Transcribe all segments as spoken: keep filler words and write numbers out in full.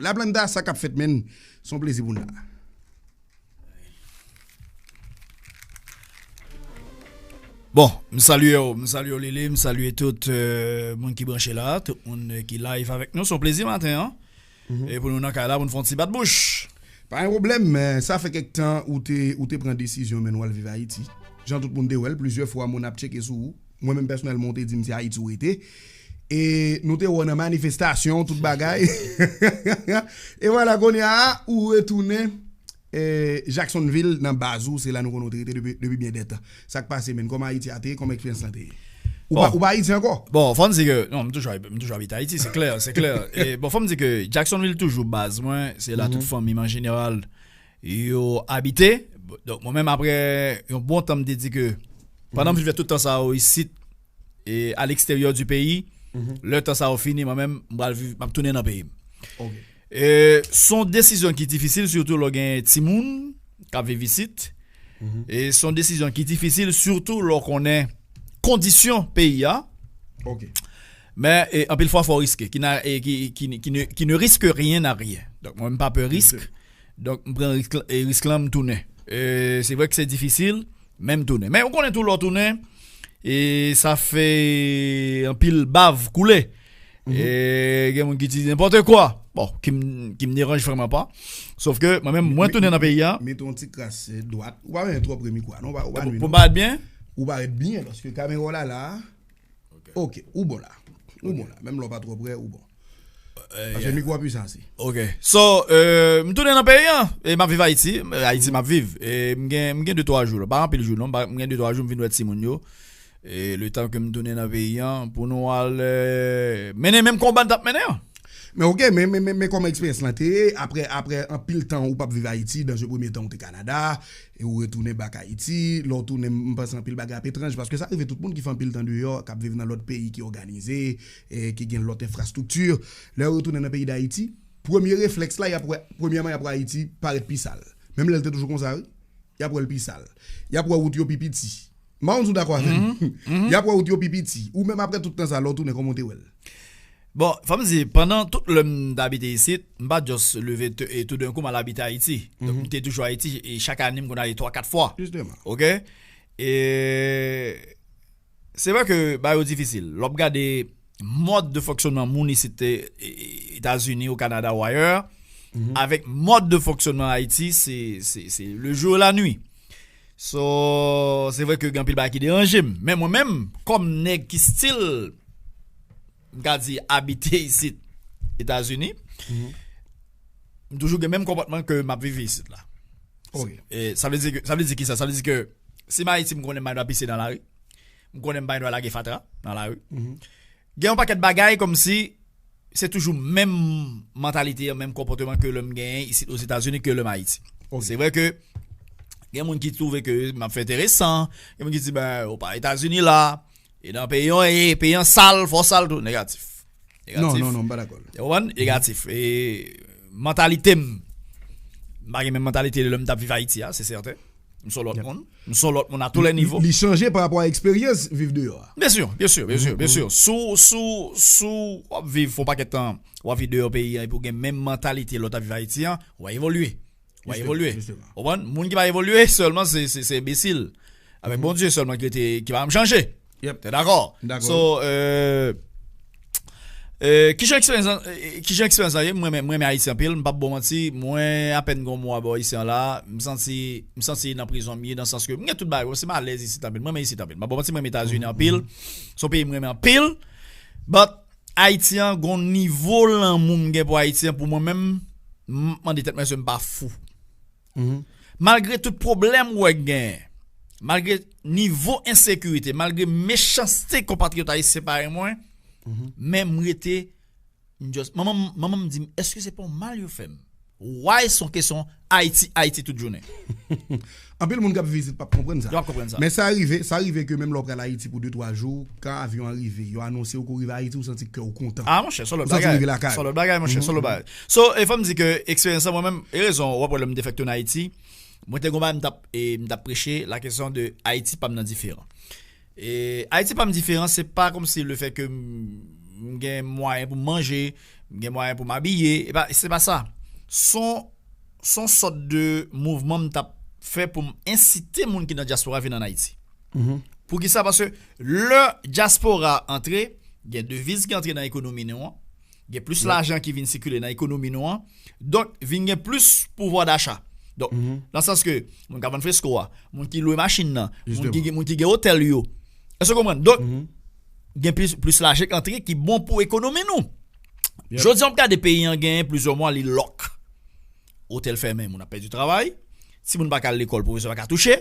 La Planta, sa k ap fèt, menn? Se yon plezi pou n la. Bon, m salye w, m salye w Lili, m salye tout euh, moun ki branche la, tout moun euh, ki live avèk nou. Se yon plezi maten an. E pou nou nan kay la, pou nou fè yon ti bat bouch. Pa gen pwoblèm, men sa fè kèk tan ou te, ou te pran desizyon, men w al viv Ayiti. Jan tout moun te wè l, plizyè fwa moun ap tcheke sou ou. Mwen menm pèsonèlman, ou te di m se Ayiti ou rete. E nou te wè w nan manifestasyon, tout bagay. E vwala, kounye a, ou retounen eh, Jacksonville nan baz ou, se la nou konnen w te rete depi, depi byen dè tan. Sa k pase, menn? Kòman Ayiti a te ye? Kòman eksperyans lan te ye? Ou pa, ou pa Ayiti ankò? Bon, fò m di ke, non, m toujou, m toujou abite Ayiti, se klè, se klè. E, bon, fò m di ke Jacksonville toujou baz mwen, se la tout fanmi m an jeneral yo abite. Donk, mwen menm, apre yon bon tan, m te di ke, pandan m viv tout tan sa yo isit, e, a leksteryè di peyi, lè tan sa yo fini, mwen menm, m pral viv, m ap tounen nan peyi m. E, se yon desizyon ki difisil, sitou lè w gen timoun k ap viv isit. E se yon desizyon ki difisil, sitou lè w konnen kondisyon peyi a. Men, e, anpil fwa, fò w riske. Qui n'a- e, qui, qui, qui ne, qui ne risque rien n'a rien. Donk, mwen, m pa pè risk. Donk, m pran risk, e, risk lan, m tounen. E, se vre ke se difisil, men m tounen. Men ou konnen tou lè w tounen, e sa fè anpil bav koule. E gen moun ki di nenpòt kwa. Bon, ki m, ki m deranj vrèman pa. Sof ke mwen menm, mwen tounen nan peyi a. Mete yon ti kras eh, dwat. Ou pa menm twò pre mikwo a, non? Ou pa, ou pa nwi, non? Pou m parèt byen? Ou parèt byen, paske kamera w la la. Ok, ou bon la. Ou bon la. Menm lè w pa twò prè, ou bon. Paske mikwo a pwisan ase. Ok. So, euh, m tounen nan peyi an. E m ap viv Ayiti. Ayiti m ap viv. E m gen, m gen de twa jou la. Pa anpil jou non. M gen de twa jou m vin wè timoun yo. E letan ke m tounen nan peyi an, pou nou al euh, mennen menm konba n t ap mennen an. Men ok, men, men, men, men kòman eksperyans lan te ye? Apre, apre anpil tan ou p ap viv Ayiti, dan se premye tan ou te Kanada, e ou retounen bak Ayiti, lè w tounen, m panse anpil bagay ap etranj, paske sa rive tout moun ki fè anpil tan deyò, k ap viv nan lòt peyi ki òganize, e ki gen lòt enfrastrikti. Lè yo retounen nan peyi Dayiti, premye reflèks la, y ap wè, premyèman, y ap wè Ayiti parèt pi sal. Menm lè l te toujou konsa, wi. Y ap wè l pi sal. Y ap wè wout yo pi piti. M pa konn si w dakò avè m. Y ap wè wout yo pi piti. Ou menm, apre tout tan sa, lè w tounen, kòman w te wè l? Bon, fò m di, pandan tout lè m t abite isit, m pa just leve t- e toudenkou m al abite Ayiti. Donk, m te toujou Ayiti e chak ane m konn ale twa, kat fwa. Jisteman. Ok? E se vre ke bagay yo difisil. Lè w ap gade mòd de fonksyònman moun isit e, e, Etazini, o Kanada ou ayè, avèk mòd de fonksyònman Ayiti, se, se, se le jour et la nuit. So, se vre ke gen anpil bagay ki deranje m. Men mwen menm, kòm nèg ki still, m ka di, abite isit, Etazini, m toujou gen menm konpòtman ke m ap viv isit la. Ok. E sa vle di ke, sa vle di kisa? Sa vle di ke si m Ayiti, m konnen m pa gen dwa pise nan lari. M konnen m pa gen dwa lage fatra nan lari. Gen yon pakèt bagay kòmsi se toujou menm mantalite an, menm konpòteman ke lè m genyen isit Ozetazini ke lè m Ayiti. Ok. Se vre ke gen moun ki twouve ke m ap fè enteresan, gen moun ki di, ben, ou pa Etazini la, e nan peyi an, e peyi an sal, fò sal tou, negatif. Non, negatif. Non, non, m pa dakò. Ou konprann? Negatif. E mantalite m, m pa gen menm mantalite lè m t ap viv Ayiti a, se sèten. M se yon lòt moun. M se yon lòt moun a tou lè nivo. Li chanje pa rapò a eksperyans viv deyò a. Byen si, byen si, byen si, byen si. Si w, si w, si w ap viv fè yon pakèt tan, w ap viv deyò peyi an, epi w gen menm mantalite lè w t ap viv Ayiti an, w a evolye. W a evolye. Ou konprann? Moun ki pa evolye sèlman, se, se, se enbesil. Avèk Bondye sèlman ki rete, ki pa janm chanje. Yep. Te dakò? Dakò. So, euh, euh, kijan eksperyans lan, euh, kijan eksperyans lan ye? Mwen, mwen, mwen renmen Ayiti anpil, m p ap ba w manti, mwen apèn gen yon mwa bò isi an la, m santi, m santi nan prizon m ye, nan sans ke m gen tout bagay, se m alèz isit anpil, mwen renmen isit anpil. M p ap ba w manti, mwen renmen Etazini anpil, se yon peyi m renmen anpil, but Ayiti an, gen yon nivo lanmou m gen pou Ayiti an, pou mwen menm, m ap mande tèt mwen si m pa fou. Malgre tout pwoblèm ou wè k genyen, malgre nivo ensekirite, malgre mechanste konpatriyòt ayisyen parèy mwen, men m rete, m just, manman m, manman m di m, èske se pa yon mal yo fè m? Why se yon kesyon Ayiti, Ayiti tout jounen? Anpil moun k ap viv isit p ap konprann sa. Yo p ap konprann sa. Men sa rive, sa rive ke menm lè w pral Ayiti pou de twa jou, kan avyon an rive, yo anonse w ke w rive Ayiti, ou santi kè w kontan. Ah, monchè, se yon lòt bagay. Ou santi w rive lakay. Se yon lòt bagay, monchè, se yon lòt bagay. So, e fò m di ke eksperyans lan, mwen menm, e rezon, w ap wè lè m te fèk tounen Ayiti, mwen te gen yon bagay m t ap, e, m t ap preche, la kesyon de Ayiti pa m nan diferan. E Ayiti pa m diferan, se pa kòmsi le fè ke m, m gen mwayen pou m manje, M gen mwayen pou m abiye. E pa, se pa sa. Se yon, se yon sòt de mouvman m t ap fè pou m ensite moun ki nan dyaspora vin ann Ayiti. Poukisa? Paske lè dyaspora antre, gen deviz ki antre nan ekonomi nou an, gen plis lajan ki vin sikile nan ekonomi nou an, donk vin gen plis pouvwa dacha. Donk, nan sans ke moun k ap vann fresko a, moun ki lwe machin nan, moun ki, moun ki gen otèl yo. Èske w konprann? Donk, gen plis, plis lajan k antre ki bon pou ekonomi nou. Jodi a, w ap gade peyi an genyen plizyè mwa li lòk. Otèl fèmen, moun ap pèdi travay. Timoun pa ka al lekòl, pwofesè pa ka touche.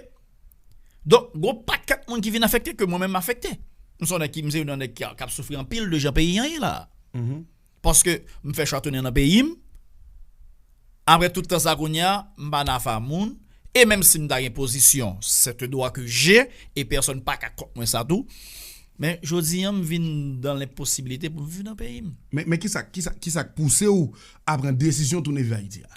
Donk, gon pakèt moun ki vin afekte ke mwen menm m afekte. M se yon nèg ki, m se yon nèg ki, k ap soufri anpil de jan peyi an ye la. Paske m fè chwa tounen nan peyi m. Apre tout tan sa kounye a, m pa nan afa moun. E menm si m ta gen pozisyon, c'est un droit que j'ai, e pèsonn pa ka kont mwen sa tou. Men jodi a, m vin dan lenposibilite pou m viv nan peyi m. Men, men kisa, kisa, kisa k pouse w a pran desizyon tounen viv Ayiti a?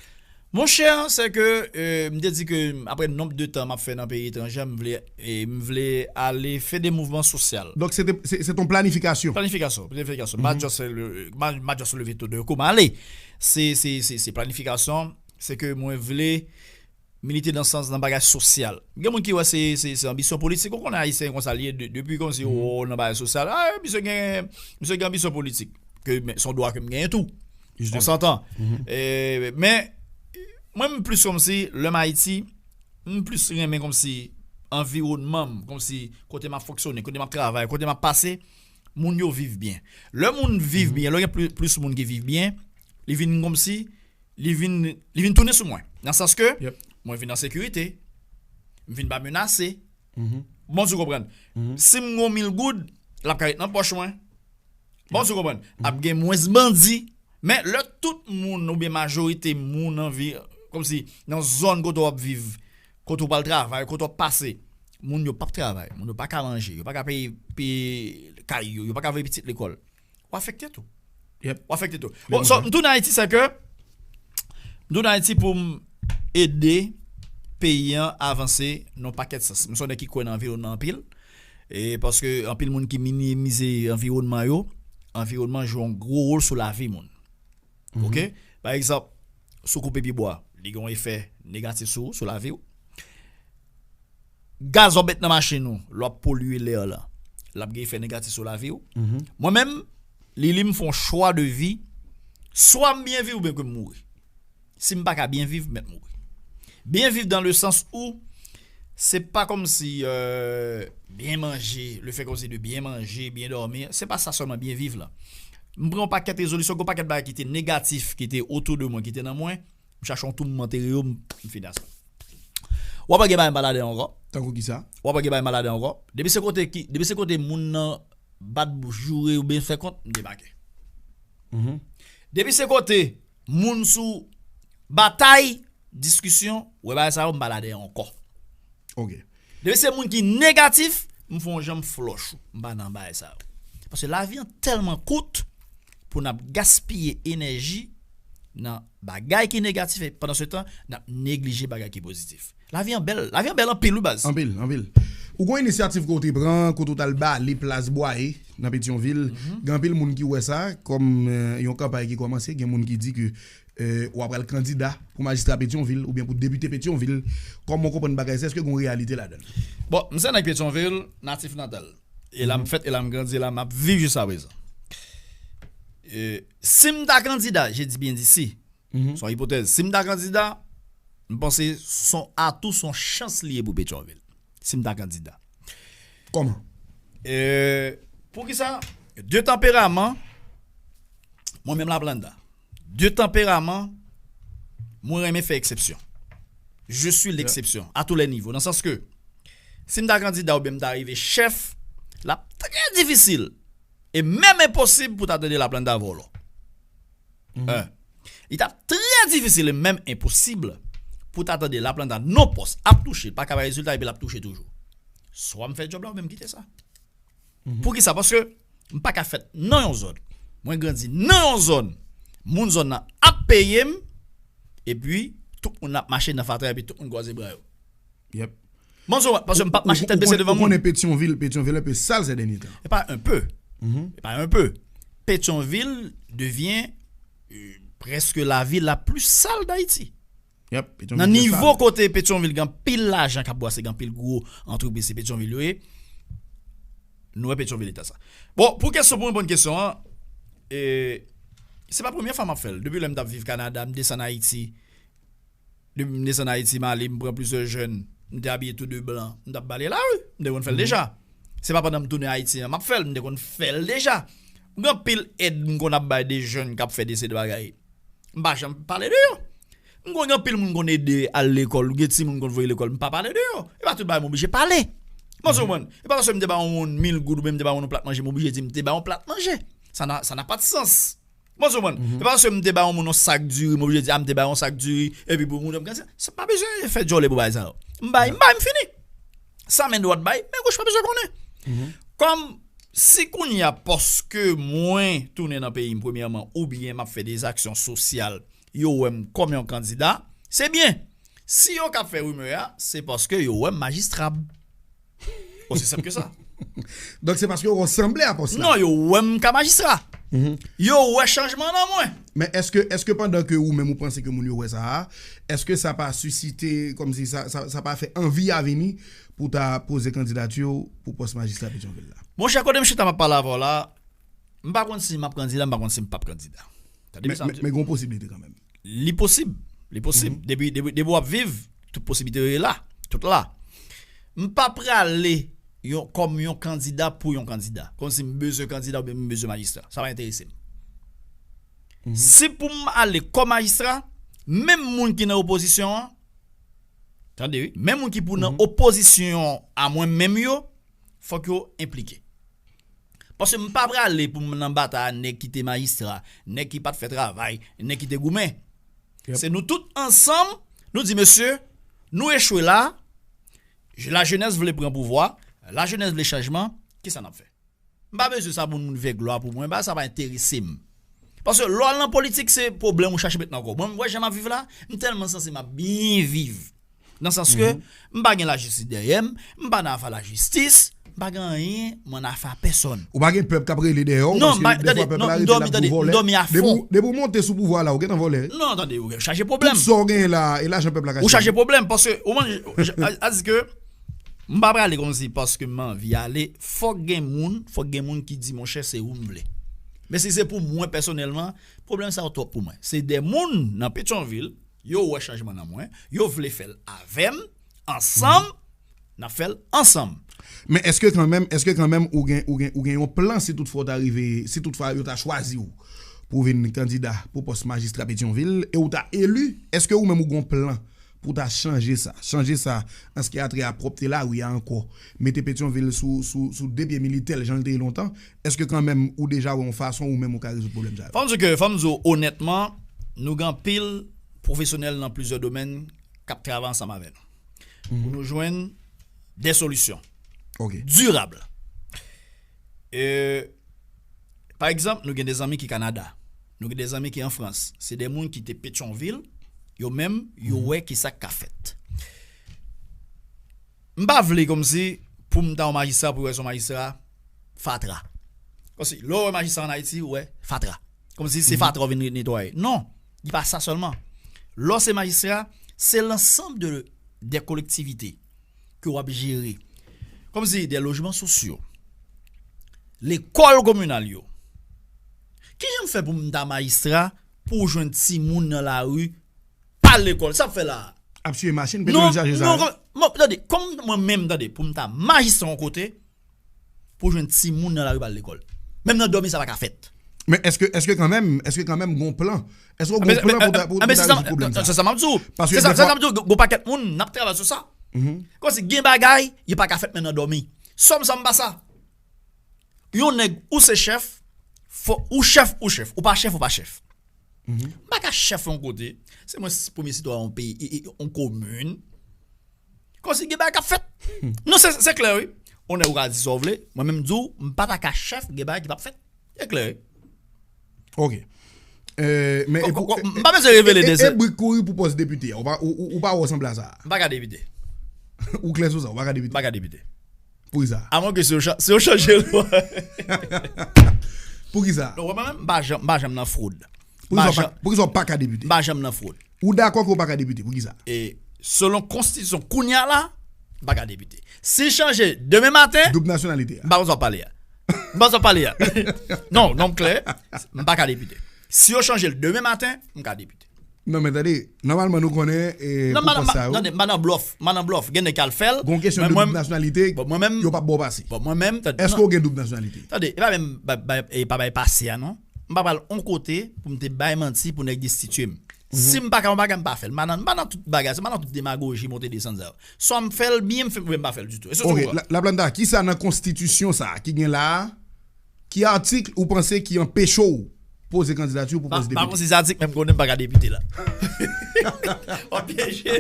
Monchè, se ke, euh, m te di ke apre nonb de tan m ap fè nan peyi etranje, m vle, e, m vle ale fè de mouvman sosyal. Donk, se te, se, se ton planifikasyon? Planifikasyon, planifikasyon. M pa just le, m pa, m pa just leve tou de kou m ale. Se, se, se, se planifikasyon, se ke mwen vle milite nan sans nan bagay sosyal. Gen moun ki wè se, se, se anbisyon politik. Ou konnen Ayisyen konsa l ye, de, depi kòmsi, o, nan bagay sosyal. Ah, misye gen, misye gen anbisyon politik. Ke, men, se yon dwa ke m genyen tou. On s'entend. E, men, mwen, m plis kòmsi, lè m Ayiti, m plis renmen kòmsi anviwònman m, kòmsi kote m ap fonksyone, kote m ap travay, kote m ap pase, moun yo viv byen. Lè moun viv byen, lè gen pli-, plis moun ki viv byen, li vin kòmsi, li vin, li vin tounen sou mwen. Nan sans ke, mwen vin an sekirite, m vin pa menase. Bon, si w konprann. Si m gon mil goud, l ap ka ret nan pòch mwen. Bon, si w konprann. Ap gen mwens bandi. Men lè tout moun oubyen majorite moun anvi, kòmsi nan zòn kote w ap viv, kote w pral travay, kote w ap pase, moun yo p ap travay, moun yo pa ka manje, yo pa ka peye, peye kay yo, yo pa ka voye pitit lekòl. W afekte tou. W afekte tou. Bon, so, m tounen Ayiti, se ke m tounen Ayiti pou m ede peyi an avanse nan yon pakèt sans. M se yon nèg ki kwè nan anviwònman anpil. E paske anpil moun ki minimize anviwònman yo, anviwònman jwe yon gwo wòl sou lavi moun. Oke? Pa egzanp, si w koupe pye bwa, li gen yon efè negatif sou, sou lavi w. Gaz w ap met nan machin ou, lè w ap polye lè a la, l ap gen efè negatif sou lavi w. Mwen menm, Lili, m fè yon chwa de vi, swa m byen viv oubyen ke m mouri. Si m pa ka byen viv, m mèt mouri. Byen viv dans le sens où se pa kòmsi, euh, byen manje, le fait kòmsi de byen manje, byen dòmi, se pa sa sèlman byen viv la. M pran yon pakèt rezolisyon, gon pakèt bagay ki te negatif, ki te otou de mwen, ki te nan mwen, m chache yon twou m antere yo, m, m fini a sa. W ap gen bagay m pa ladan ankò. Tankou kisa? W ap gen bagay m pa ladan ankò. Depi se kote ki, depi se kote moun nan bat bouch, joure oubyen fè kont, m debake. Depi se kote moun sou batay, diskisyon, wè bagay sa yo, m pa ladan ankò. Oke. Depi se moun ki negatif, m fè yon jan m flòch ou. M pa nan bagay sa yo. Paske lavi an tèlman kout pou n ap gaspiye enèji nan bagay ki negatif e pandan se tan, n ap neglije bagay ki pozitif. Lavi an bèl, lavi an bèl anpil wi baz. Anpil, anpil. Ou gon inisyativ ke w te pran, kote w t al bale plas Bwaye nan Petyonvil. Gen anpil moun ki wè sa kòm, euh, yon kanpay ki kòmanse. Gen moun ki di ke, euh, w ap pral kandida pou majistra Petyonvil oubyen pou depite Petyonvil. Kòman w konprann bagay sa? Èske gon reyalite ladan l? Bon, m se nèg Petyonvil, natif natal. E la m fèt, e la m grandi, e la m ap viv jiska prezan. E si m ta kandida, je dis bien d'ici, se yon ipotèz. Si m ta kandida, m panse se yon atou, se yon chans li ye pou Petyonvil. Si m ta kandida. Kòman? E, poukisa? De tanperaman, mwen menm Laplanda. De tanperaman, mwen renmen fè eksepsyon. Je suis l'exception, à tous les niveaux. Nan sans ke, si m ta kandida oubyen m ta rive chèf, l ap trè difisil e menm enposib pou ta tande Laplanda vòlò. En. Li t ap trè difisil e menm enposib pou ta tande Laplanda non pòs ap touche, pa ka bay rezilta epi l ap touche toujou. Swa m fè djòb la oubyen m kite sa. Poukisa? Paske m pa ka fèt nan yon zòn. Mwen grandi nan yon zòn. Moun zòn nan ap peye m, epi tout moun ap mache nan fatra epi tout moun kwaze bra yo. Yep. Bon, so, paske m p ap mache tèt bese devan moun. Ou konnen Petyonvil, Petyonvil enpe sal sè dènye tan. E pa enpe. E pa enpe. Petyonvil devyen euh, prèske la ville la plus sale d'Haïti. Yep, Petyonvil nan nivo kote Petyonvil gen pil lajan k ap bwase, gen pil gwo antrepriz, se Petyonvil yo ye. Nou wè Petyonvil eta sa. Bon, pou kesyon, pou reponn kesyon an, e, se pa premye fwa m ap fè l. Depi lè m t ap viv Kanada, m desann Ayiti. Depi m desann Ayiti, m ale, m pran plizyè jèn, m te abiye tou de blan, m t ap bale lari. M te konn fè l deja. Se pa pandan m tounen Ayiti an, m ap fè l, m te konn fè l deja. M gen anpil èd m konn ap bay de jèn k ap fè de seri de bagay. M pa janm pale de yo. M konn gen anpil moun konn ede al lekòl, gen timoun konn voye lekòl, m pa pale de yo. E pa tout bagay m oblije pale. Mwen se konprann. E pa paske m te ba yon moun mil goud oubyen m te ba yon moun yon plat manje, m oblije di m te ba yon plat manje. Sa na, sa na pa de sans. Mwen se konprann. E pa paske m te ba yon moun yon sak diri, m oblije di a m te ba yon sak diri, epi pou moun ap gade, sa pa bezwen fè djòle pou bagay sa yo. M bay, m bay, m fini. Sa men dwat bay, men goch pa bezwen konnen. Kòm si kounye a paske mwen tounen nan peyi m premyèman, oubyen m ap fè de aksyon sosyal, yo wè m kòm yon kandida, se byen. Si yo ka fè rimè a, se paske yo wè m majistra. Osi senp ke sa. Donk se paske yo wè w sanble a pòs la. Non, yo wè m ka majistra. Yo wè chanjman nan mwen. Men èske, èske pandan ke ou menm ou panse ke moun yo wè sa a, èske sa pa sisite, kòmsi sa, sa, sa pa fè anvi a vini pou ta poze kandidati w pou pòs majistra Petyonvil la? Monchè, kote m chita m ap pale avè w la, m pa konn si m ap kandida, m pa konn si m p ap kandida. Tande men, sa m di. Men gen yon posiblite kanmenm. Li posib. Li posib. Depi, depi, depi w ap viv, tout posiblite yo la. Tout la. M pa prale yon, kòm yon kandida pou yon kandida. Kòmsi m bezwen kandida oubyen m bezwen majistra. Sa pa enterese m. Si pou m ale kòm majistra, menm moun ki nan opozisyon an, tande wi, menm moun ki pou nan opozisyon a mwen menm yo, fòk yo enplike. Paske m pa prale pou m nan batay a nèg ki te majistra, nèg ki pa t fè travay, nèg ki te goumen. Se nou tout ansanm, nou di, mesye, nou echwe la, lajenès vle pran pouvwa, lajenès vle chanjman, kisa n ap fè? M pa bezwen sa moun, moun fè glwa pou mwen, ba sa pa enterese m. Paske lè w al nan politik, se pwoblèm ou chache met nan kò w. Mwen, m wè jan m ap viv la, m tèlman sanse m ap byen viv. Nan sans ke m pa gen lajistis dèyè m, m pa nan afa lajistis, m pa gen anyen, m ann afa pèsòn. Ou pa gen pèp k ap rele dèyè w, paske defwa pèp la rete l ap di w vòlè. Depi w, depi w monte sou pouvwa la, ou gentan vòlè. Non, tande, ou chache pwoblèm. Tout sa w genyen la, e lajan pèp la ka chèche. Ou chache pwoblèm, paske, ou manje, a, a di ke m pa prale kòmsi paske m anvi ale, fòk gen moun, fòk gen moun ki di, monchè, se ou m vle. Men si se pou mwen pèsonèlman, pwoblèm sa yo twòp pou mwen. Se de moun nan Petyonvil, yo wè chanjman nan mwen, yo vle fè l avè m, ansanm, n ap fè l ansanm. Men èske kanmenm, èske kanmenm ou gen, ou gen, ou gen yon plan si toutfwa w ta rive, si toutfwa yo ta chwazi w pou w vin kandida pou pòs majistra Petyonvil e w ta eli, èske ou menm ou gen yon plan pou w ta chanje sa, chanje sa an se ki a trait a pwòpte lari a ankò, mete Petyonvil sou, sou, sou de pye militè l jan l te ye lontan, èske kanmenm ou deja wè yon fason ou menm ou ka rezoud pwoblèm sa yo? Fò m di w ke, fò m di w onètman, nou gen anpil pwofesyonèl nan plizyè domèn k ap travay ansanm avè nou pou nou jwenn de solisyon dirab. E, pa egzanp, nou gen de zanmi ki Kanada, nou gen de zanmi ki an Frans, se de moun ki te Petyonvil, yo menm, yo wè ki sa k ka fèt. M pa vle kòmsi pou m ta yon majistra, pou yo wè se yon majistra fatra. Kòmsi, lè w wè majistra ann Ayiti, ou wè fatra. Kòmsi se fatra w vin netwaye. Non, li pa sa sèlman. Lè w se majistra, se lansanm de, de kolektivite ke w ap jere. Kòmsi de lojman sosyo, lekòl kominal yo. Kijan m fè pou m ta majistra pou w jwenn timoun nan lari pa al lekòl? Sa ap fè la a? Ap siye machin, petrol chaje sa. Non, non, tande, kòm mwen menm, tande, pou m ta majistra yon kote, pou jwenn timoun nan lari pa al lekòl. Menm nan dòmi, sa pa ka fèt. Men èske, èske kanmenm, èske kanmenm gon plan? Èske ou gon plan pou ta, pou ta rezoud pwoblèm sa? Se sa m ap di w. Paske se sa, se sa m ap di w, gon pakèt moun, n ap travay sou sa. Kòmsi gen bagay, yo pa ka fèt menm nan dòmi. Sòm sa m pa sa. Yon nèg, ou se chèf, fò, ou chèf, ou chèf. Ou pa chèf, ou pa chèf. M pa ka chèf yon kote. Se mwen premye sitwayen yon peyi, e, e, yon komin. Kòmsi gen bagay k ap fèt. Non, se, se klè, wi. Ou nèg ou ka di sa w vle. Mwen menm m di w, m pa ta ka chèf, gen bagay ki p ap fèt. Se klè, wi. Ok. E, men e pou, m pa bezwen revele de se. E brik kouri pou pòs depite a. Ou pa, ou, ou, ou pa wè w sanble a sa? M pa ka depite. Ou klè sou sa, ou pa ka depite? M pa ka depite. Poukisa? Amwen ke si yo cha-, si yo chanje lwa. Poukisa? Non, wè mwen menm, m pa janm, m pa janm nan fwod. Poukisa w pa, poukisa w pa ka depite? M pa janm nan fwod. Ou dakò ke w pa ka depite? Poukisa? E selon konstitisyon kounye a la, m pa ka depite. Si l chanje demen maten, Doub nasyonalite a. M pa konn sa w ap pale a. M pa konn sa w ap pale a. Non, non, m klè. M pa ka depite. Si yo chanje l demen maten, m ka depite. Non, men tande, nòmalman nou konnen e, non, pou pòs sa yo. Tande, m pa nan blòf, m pa nan blòf. Gen nèg k al fè l. Gon kesyon de doub nasyonalite, bon, mwen menm, yo p ap ba w pase. Bon, mwen menm, tande, èske w gen doub nasyalite? Tande, e pa menm, ba- ba- e pa bay pase a, non. M pa pral on kote pou m te bay manti pou nèg destitye m. Si m pa ka yon bagay, m pa fè l. M pa nan, m pa nan tout bagay, m pa nan tout demagoji, monte desann sa yo. Swa m fè l byen, m fè, oubyen m pa fè l ditou. E se tou. Ok, la, Laplanta, kisa nan konstitisyon sa a ki gen la a, ki atik ou panse ki anpeche w poze kandidati w pou pòs depite? Pa konn si se atik, men m konnen m pa ka depite la. W ap pyeje.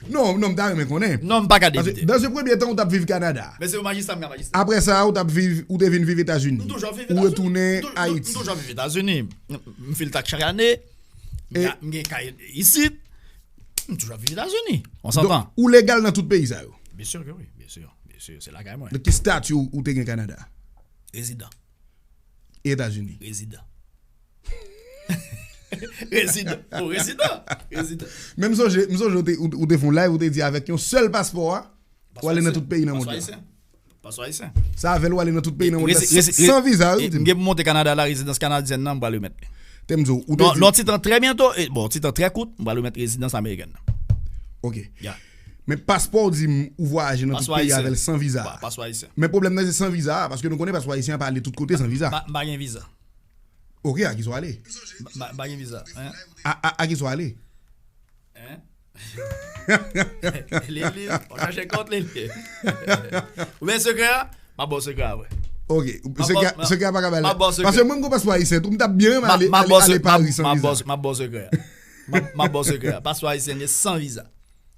Non, non, m ta renmen konnen. Non, m pa ka depite. Paske dans un premier temps, ou t ap viv Kanada. Men se yon majistra, m ka majistra. Apre sa, ou t ap viv, ou te vin viv Etazini. M toujou ap viv Etazini. Ou retounen Ayiti. M toujou ap viv Etazini. M, m file taks chak ane. M gen kay isit. M toujou ap viv Etazini. On s'entend. Donk, ou legal nan tout peyi sa yo? Byen si ke wi, byen si, byen si. Se lakay mwen. Donk, ki stati ou, ou te gen Kanada? Rezidan. Etazini? Rezidan. Rezidan. Bon, rezidan. Rezidan. Men m sonje, m sonje ou te, ou, ou te fè yon live, ou te di avèk yon sèl paspò a, ou ale nan tout peyi nan mond la. Paspò ayisyen. Paspò ayisyen. Sa avè l ou ale nan tout peyi nan mond la san viza, wi, ou di m. M gen pou monte Kanada la, rezidans kanadyèn nan, m pral remèt li. Te m di w, ou te di. Lè w ti tan trè byento, e, bon, ti tan trè kout, m pral remèt rezidans amerikèn nan. Ok. Men paspò w di m ou vwayaje nan tout peyi avè l san viza. Paspò ayisyen. Men pwoblèm nan se san viza a, paske nou konnen paspò ayisyen an pa ale tout kote san viza. M pa gen viza. Ok, a kisa w ale? M pa gen viza. A, a, a kisa w ale? Hein? Lili, w chache kont Lili. Ou vle sekrè a? M ap ba w sekrè a, vre. Ok, sekrè a pa ka bay la. Paske mwen m gon paspò ayisyen tou, m t ap byen renmen ale, ale, ale Pari san viza. M ap ba w sekrè a. M ap ba w sekrè a. Paspò ayisyen gen san viza.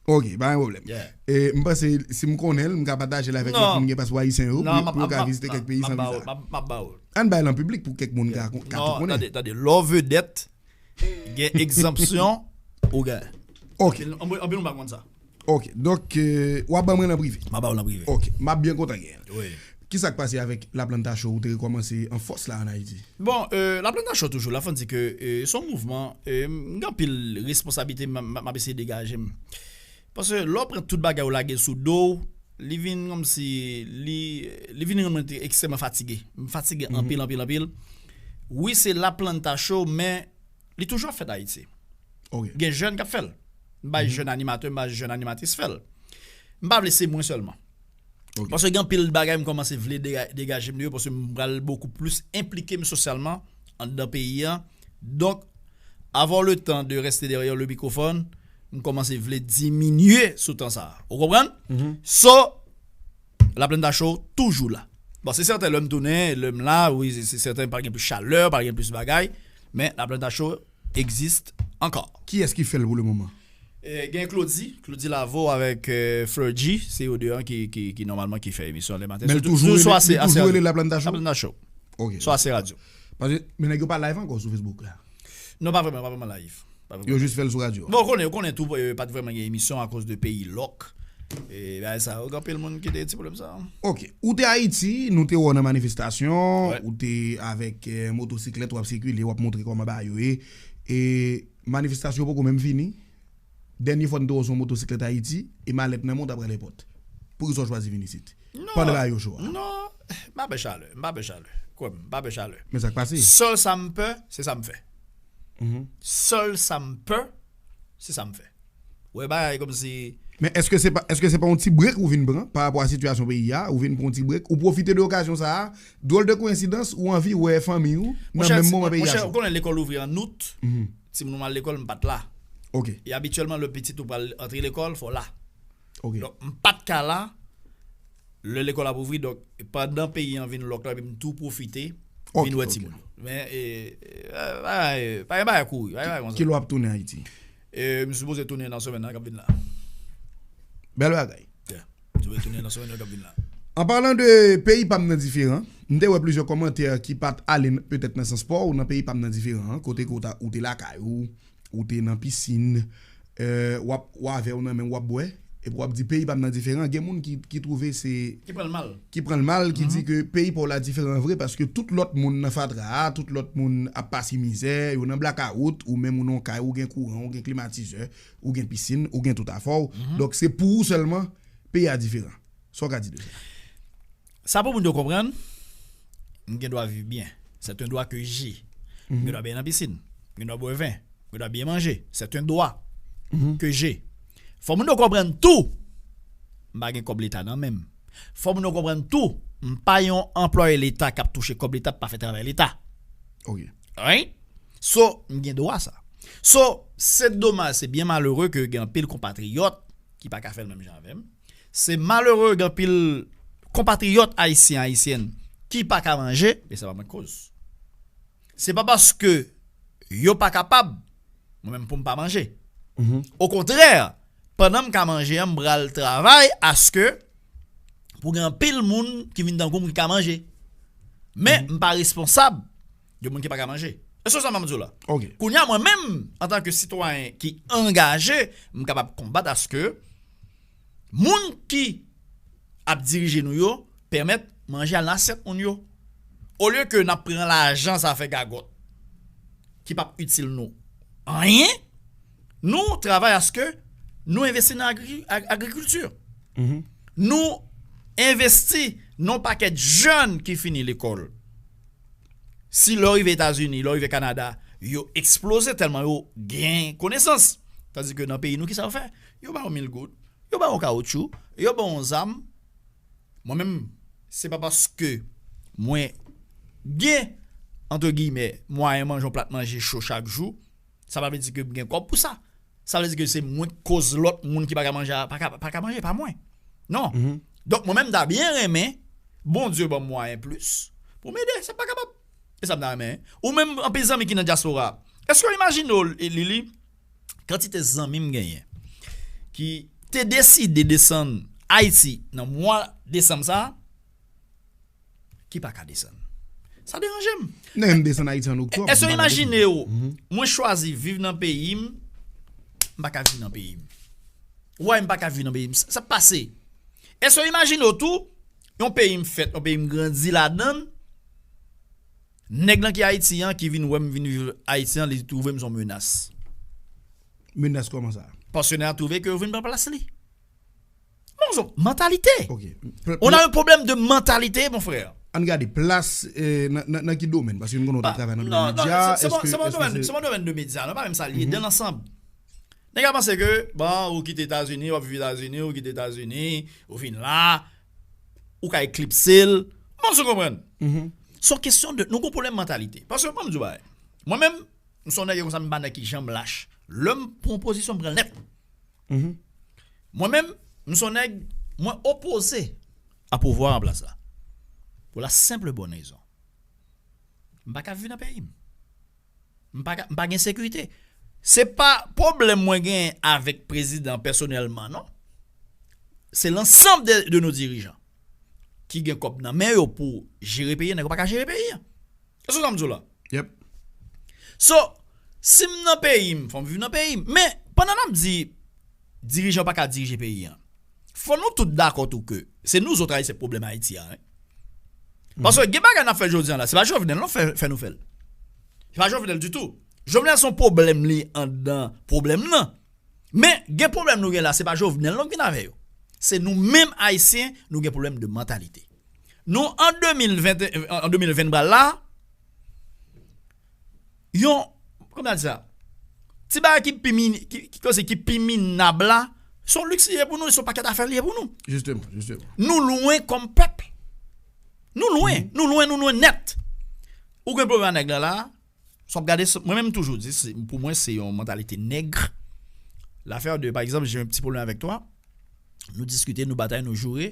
Ok, pa gen pwoblèm. E, m panse si m konnen l, m ka pataje l avèk lòt moun ki gen paspò ayisyen yo, pou yo ka vizite kèk peyi san viza. M ap ba w l. Ann bay l an piblik pou kèk moun ka, ka tou konnen. Non, tande, tande. Lè w vedèt, gen egzanpsyon, ou gen. Ok. Anpil, anpil moun pa konn sa. Ok, donk, e, w ap ban mwen l an prive. M ap ba w l an prive. Ok, m ap byen kontan gen l. Wi. Kisa k pase avèk Laplanta Show, ou te rekòmanse an fòs la ann Ayiti? Bon, e, Laplanta Show toujou la, fò n di ke, e, se yon mouvman, e, m gen anpil responsablite, m, m, m ap eseye degaje m. Paske lè w pran tout bagay ou lage l sou do w, li vin kòmsi, li, li vin rann mwen ekstrèmman fatige. M fatige anpil, anpil, anpil. Wi, se Laplanta Show, men li toujou ap fèt Ayiti. Gen jèn k ap fè l. M bay jèn animatè, m bay jèn animatris fè l. M pa vle se mwen sèlman. Paske gen anpil bagay m kòmanse vle dega-, degaje m de yo, paske m pral bokou plis enplike m sosyalman anndan peyi a. Donk, avoir le temps de rester derrière le microphone, m kòmanse vle diminye sou tan sa a. Ou konprann? So, Laplanta Show toujou la. Bon, se sèten, lè m tounen, lè m la, wi, se, se sèten, pa gen plis chalè, pa gen plis bagay, men Laplanta Show existe encore. Kiyès ki fè l pou le moman? E, gen Claudy, Claudy Lavo avèk, e, Fleur G, se yo de an ki, ki, ki nòmalman ki fè emisyon lè maten. Men l toujou rele, li toujou rele Laplanta Show? Laplanta Show. Ok. Sou Ase Radio. Paske, men nèg yo pa live ankò sou Facebook la. Non, pa vrèman, pa vrèman live. Pa vrèman. Yo jis fè l sou radyo. Bon, ou konnen, ou konnen tou, e, pa t vrèman gen emisyon akoz de peyi lòk. E, bagay sa yo, gen anpil moun ki te gen ti pwoblèm sa. Ok. Ou te Ayiti, nou te wè w nan manifestasyon, ou te avèk, e, motosiklèt, w ap sikile, w ap montre kòman bagay yo ye. E manifestasyon poko menm fini. Dènye fwa n te wè w sou yon motosiklèt Ayiti, e malèt nan men w t ap rale pòt. Poukisa w chwazi vin isit? Pandan bagay yo cho a? Non, m pa pè chalè, m pa pè chalè. Kwè m, m pa pè chalè. Men sa k pase? Sèl sa m pè, se sa m fè. Sèl sa m pè, se sa m fè. Ou wè bagay kòmsi. Men èske se pa, èske se pa yon ti brek ou vin pran pa rapò a sitiyasyon peyi a? Ou vin pran yon ti brek, ou pwofite de okazyon sa a, dwòl de koyensidans, ou anvi wè fanmi w nan menm moman peyi a cho. Monchè, ou konnen lekòl ouvri an out, timoun ou al lekòl, m pa t la. Ok. E abityèlman, lè pitit ou pral antre lekòl, fò w la. Ok. Donk, m pa t ka la, lè lekòl ap ouvri, donk, pandan peyi an vin lòk la, epi m tou pwofite vin wè timoun yo. Men, e, e, pa, pa, pa gen bagay kouri, pa gen bagay konsa. Kilè w ap tounen Ayiti? E, m sipoze tounen nan semèn nan k ap vin la. Bèl bagay. Yeah. M sipoze tounen nan semèn nan k ap vin la. An palan de peyi pa m nan diferan, m te wè plizyè kòmantè ki pa t ale n-, petèt nan sans pa w, nan peyi pa m nan diferan, kote ke w ta, ou te lakay ou, ou te nan pisin, e, w ap, w a vè w nan men w, w ap bwè, Epi w ap di peyi pa m nan diferan. Gen moun ki, ki twouve se, Ki pran l mal. ki pran l mal, ki di ke peyi pa w la diferan vre, paske tout lòt moun nan fatra a, tout lòt moun ap pase mizè, yo nan blakawout, ou menm ou nan kay, ou gen kouran, ou gen klimatizè, ou gen pisin, ou gen tout afè w. Donk se pou ou sèlman, peyi a diferan. Sa w ka di de sa? Sa pou moun yo konprann, m gen dwa viv byen. C'est un droit que j'ai. M gen dwa byen nan pisin. M gen dwa bwè ven. M gen dwa byen manje. C'est un droit que j'ai. Fò moun yo konprann tou, m pa gen kòb leta nan men m. Fò moun yo konprann tou, m pa yon anplwaye leta k ap touche kòb leta, pa fè travay leta. Ok. Right? So, m gen dwa sa. So, se domaj, se byen malere ke gen anpil konpatriyòt ki pa ka fè l menm jan avè m. Se malere gen anpil konpatriyòt ayisyen, ayisyèn ki pa ka manje, e sa pa mwen k koz. Se pa paske yo pa kapab, mwen menm pou m pa manje. Okontrè, pandan m ka manje an, m pral travay aske pou gen anpil moun ki vin tankou m ki ka manje. Men, m pa responsab de moun ki pa ka manje. Èske sa m ap di w la? Ok. Kounye a, mwen menm, antanke sitwayen ki angaje, m kapab konbat aske moun ki ap dirije nou yo pèmèt manje al nan asyèt moun yo. Olye ke n ap pran lajan sa fè gagòt ki p ap itil nou anyen, nou travay aske nou envesti nan agri, ag, agrikilti. Nou envesti nan pakèt jèn ki fini lekòl. Si lè w rive Etazini, lè w rive Kanada, yo eksploze tèlman yo gen konesans. Tandike nan peyi nou, kisa yo fè? Yo ba yo mil goud, yo ba yo kawotchou, yo ba yo zam. Mwen menm, se pa paske mwen gen, antre giyimè, mwayen manje yon plat manje cho chak jou, sa pa vle di ke m gen kòb pou sa. Sa vle di ke se mwen k koz lòt moun ki pa ka manje, pa ka, pa ka manje, pa mwen. Non. Donk, mwen menm, m ta byen renmen Bondye ban m mwayen plis pou m ede. Se pa kapab. E sa m ta renmen. Ou menm, anpil zanmi ki nan dyaspora, èske w imajine w, Lili, kantite zanmi m genyen ki te deside desann Ayiti nan mwa desanm sa a, ki pa ka desann? Sa deranje m. Nèg m desann Ayiti an oktòb. Èske w imajine w, mwen chwazi viv nan peyi m, m pa ka viv nan peyi m. Why m pa ka viv nan peyi m? Sa, sa pase. Èske w imajine w tou, yon peyi m fèt, yon peyi m grandi ladan l, nèg lan ki Ayiti an, ki vin wè m vin viv Ayiti an, li twouve m se yon menas. Menas kòman sa? Paske nèg la twouve ke yo vin pran plas li. Bon, se mantalite. Ok. On a un problème de mentalité, mon frère. Ann gade plas, eh, nan, nan, nan ki domèn? Paske nou konnen w t ap travay nan domèn medya. Se pa yon domèn de medya, non, pa menm sa, li ye dan lansanm. Nèg la panse ke, bon, ou kite Etazini, w ap viv Etazini, ou kite Etazini, ou vin la, ou ka eklipse l. Bon, se w konprann. Se yon kesyon de, nou gen yon pwoblèm mantalite. Paske, ban m di w bagay. Mwen menm, m se yon nèg konsa, m pa nèg ki janm lach. Lè m pran pozisyon, m pran l nèt. Mwen menm, m se yon nèg, mwen opoze a pouvwa an plas la. Pou la senp bòn rezon. M pa ka viv nan peyi m. M pa ka, m pa gen sekirite. Se pa pwoblèm mwen gen avèk prezidan pèsonèlman, non. Se lansanm de, de nos dirijan ki gen kòb nan men yo pou jere peyi an, nèg yo pa ka jere peyi an. Èske w sa m di w la? Yep. So, si m nan peyi m, fò m viv nan peyi m. Men, pandan n ap di dirijan pa ka dirije peyi an, fò nou tout dakò tou ke se nou zòt Ayisyen pwoblèm Ayiti a, wi. Paske gen bagay n ap fè jodi a la, se pa Jovenel non fè, fè nou fè l. Se pa Jovenel ditou. Jovenel se yon pwoblèm li anndan pwoblèm nan. Men, gen pwoblèm nou gen la, se pa Jovenel non k vin avè yo. Se nou menm Ayisyen, nou gen pwoblèm de mantalite. Nou, an de mil ven, an de mil ven n pral la, yon, kòman n di sa? Ti bagay ki pi mini, ki, ki, ki pi minab la, se yon liks li ye pou nou, se yon pakèt afè li ye pou nou. Jisteman, jisteman. Nou lwen kòm pèp. Nou lwen, nou lwen, nou lwen nèt. Ou gen pwoblèm ak nèg la la, sa w ap gade, mwen menm m toujou di, se, pou mwen, se yon mantalite nèg. L'affaire de, par exemple, j'ai un petit problème avec toi, nou diskite, nou batay, nou joure,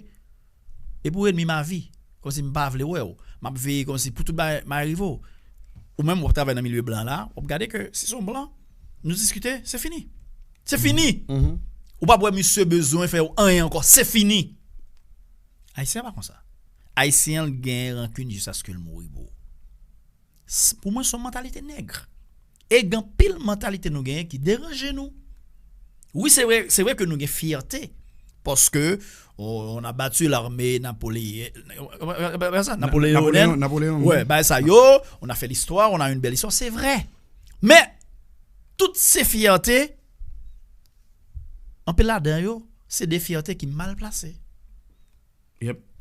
e pou enmi m a vi, kòmsi m pa vle wè w. M ap veye kòmsi pou tout bagay rive w. Ou menm, w ap travay nan milye blan la, w ap gade ke si se yon blan, nou diskite, se fini. Se fini. Ou p ap wè misye bezwen fè w anyen ankò, se fini. Ayisyen an pa konsa. Ayisyen an genyen rankin jiskaske l mouri, bro. S-, pou mwen, se yon mantalite nèg. E gen anpil mantalite nou genyen ki deranje nou. Wi, se vre, se vre ke nou gen fyète. Parce que on, on a battu l'armée napoléonienne. Napoléon, Napoléon. Ouais, bagay sa yo, on a fait l'histoire, on a une belle histoire, c'est vrai. Mais tout se fyète, anpil ladan yo, se de fyète ki mal plase.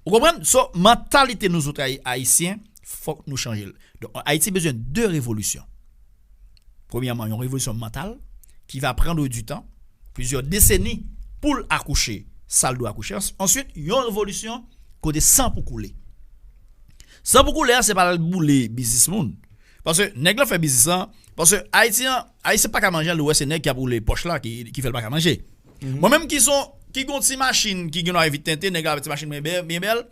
Ou konprann? So, mantalite nou zot Ayisyen, fòk nou chanje l. Donk, Ayiti bezwen de revolisyon. Premyèman, yon revolisyon mantal ki va prendre du temps, plizyè deseni pou l akouche sa l dwe akouche. Answit, yon revolisyon kote san pou koule. San pou koule a, se pa l boule biznis moun. Paske nèg lan fè biznis lan, paske Ayiti an, Ayisyen pa ka manje, lè w wè se nèg ki ap woule pòch la ki, ki fè l pa ka manje. Mwen menm ki son, ki gon ti machin ki gen dwa vit tente, nèg la avè ti machin mwen bèl, byen bèl,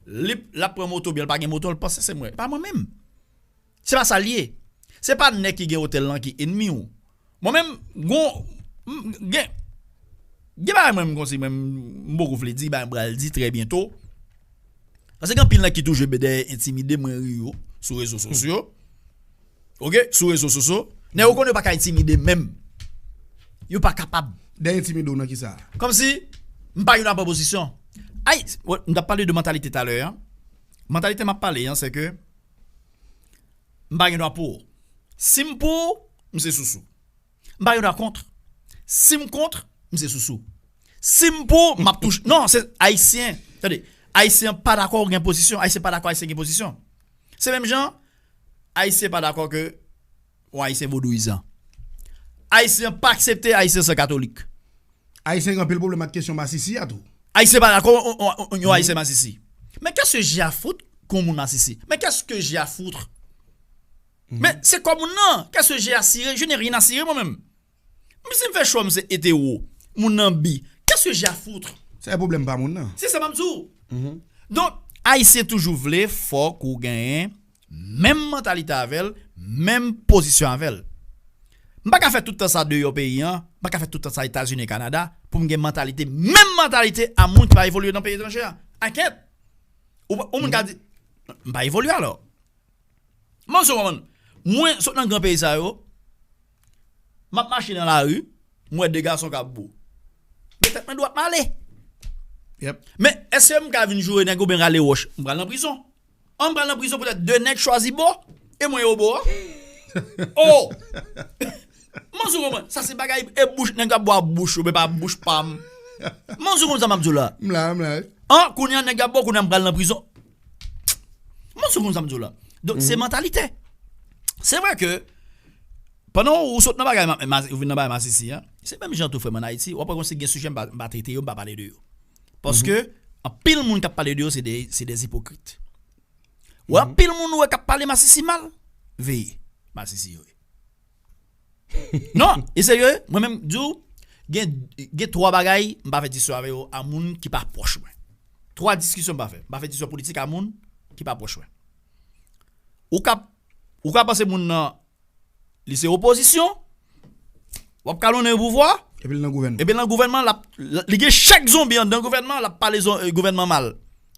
li, l ap pran moto, byen l pa gen moto, l panse se mwen. Pa mwen menm. Se pa sa l ye. Se pa nèg ki gen otèl lan ki enmi w. Mwen menm, gon, m, gen, gen bagay mwen menm konsi, mwen, m poko vle di, bagay m pral di trè byento. Paske gen anpil nèg ki toujou dèyè entimide mwen ri yo sou rezo sosyo. Oke, sou rezo sosyo. Nèg yo konnen yo pa ka entimide menm. Yo pa kapab. Dèyè entimide w nan kisa? Kòmsi, m pa gen dwa pran pozisyon. Ay, m t ap pale de mantalite talè a. Mantalite m ap pale an, se ke m pa gen dwa pou ou. Si m pou ou, m se sousou. M pa gen dwa kont. Si m kont, m se sousou. Si m pou, m ap touche. Non, se Ayisyen. Tande, Ayisyen pa dakò gen pozisyon. Ayisyen pa dakò Ayisyen gen pozisyon. Se menm jan, Ayisyen pa dakò ke yon Ayisyen vodouyizan. Ayisyen pa aksepte Ayisyen se katolik. Ayisyen gen anpil pwoblèm ak kesyon masisi a tou. Ayisyen pa dakò yon, yon, yon, yon Ayisyen masisi. Men qu'est-ce que j'ai à foutre kon moun masisi? Men qu'est-ce que j'ai à foutre? Men se kò moun nan. Qu'est-ce que j'ai à cirer? Je n'ai rien à cirer mwen menm. Menm si m fè chwa m se etero, moun nan bi. Qu'est-ce que j'ai à foutre? Se pwoblèm pa moun nan. Se sa m ap di w. Donk, Ayisyen toujou vle fòk ou genyen menm mantalite avè l, menm pozisyon avè l. M pa ka fè tout tan sa deyò peyi an, m pa ka fè tout tan sa Etazini, Kanada, pou m gen mantalite, menm mantalite a moun ki pa evolye nan peyi etranje a. I can't. Ou, ou moun ka di, m pa evolye alò. Mwen sou konprann. Mwen sot nan gran peyi sa yo, m ap mache nan lari, m wè de gason k ap bo. Men tèt mwen dwat m ale. Men èske m ka vin joure nèg oubyen rale wòch? M pral nan prizon. An m pral nan prizon poutèt de nèg chwazi bo e mwen yo bo a. Oh! Mwen sou konprann. Sa se bagay e bouch nèg ap bo a bouch ou men pa bouch pa m. Mwen sou konprann sa m ap di w la. M la, m la. An kounye a nèg ap bo kounye a m pral nan prizon. Mwen sou konprann sa m di w la. Donk se mantalite. Se vre ke pandan ou sot nan bagay ou vin nan bagay masisi an, se menm jan tou frè m ann Ayiti, w ap wè kòmsi gen sijè m pa, m pa trete yo, m pa pale de yo. Paske anpil moun k ap pale de yo se de, se de ipokrit. Ou wè anpil moun ou wè k ap pale masisi mal, veye, masisi yo ye. Non, e serye, mwen menm di w, gen, gen twa bagay m pa fè diskisyon avè yo a moun ki pa pwòch mwen. Twa diskisyon m pa fè. M pa fè diskisyon politik a moun ki pa pwòch mwen. Ou ka, ou ka panse moun nan li se opozisyon, w ap kalonnen pouvwa, epi l nan gouvènman. Epi l nan gouvènman, l ap, li gen chèk zonbi anndan gouvènman, l ap pale zon, eh, gouvènman mal.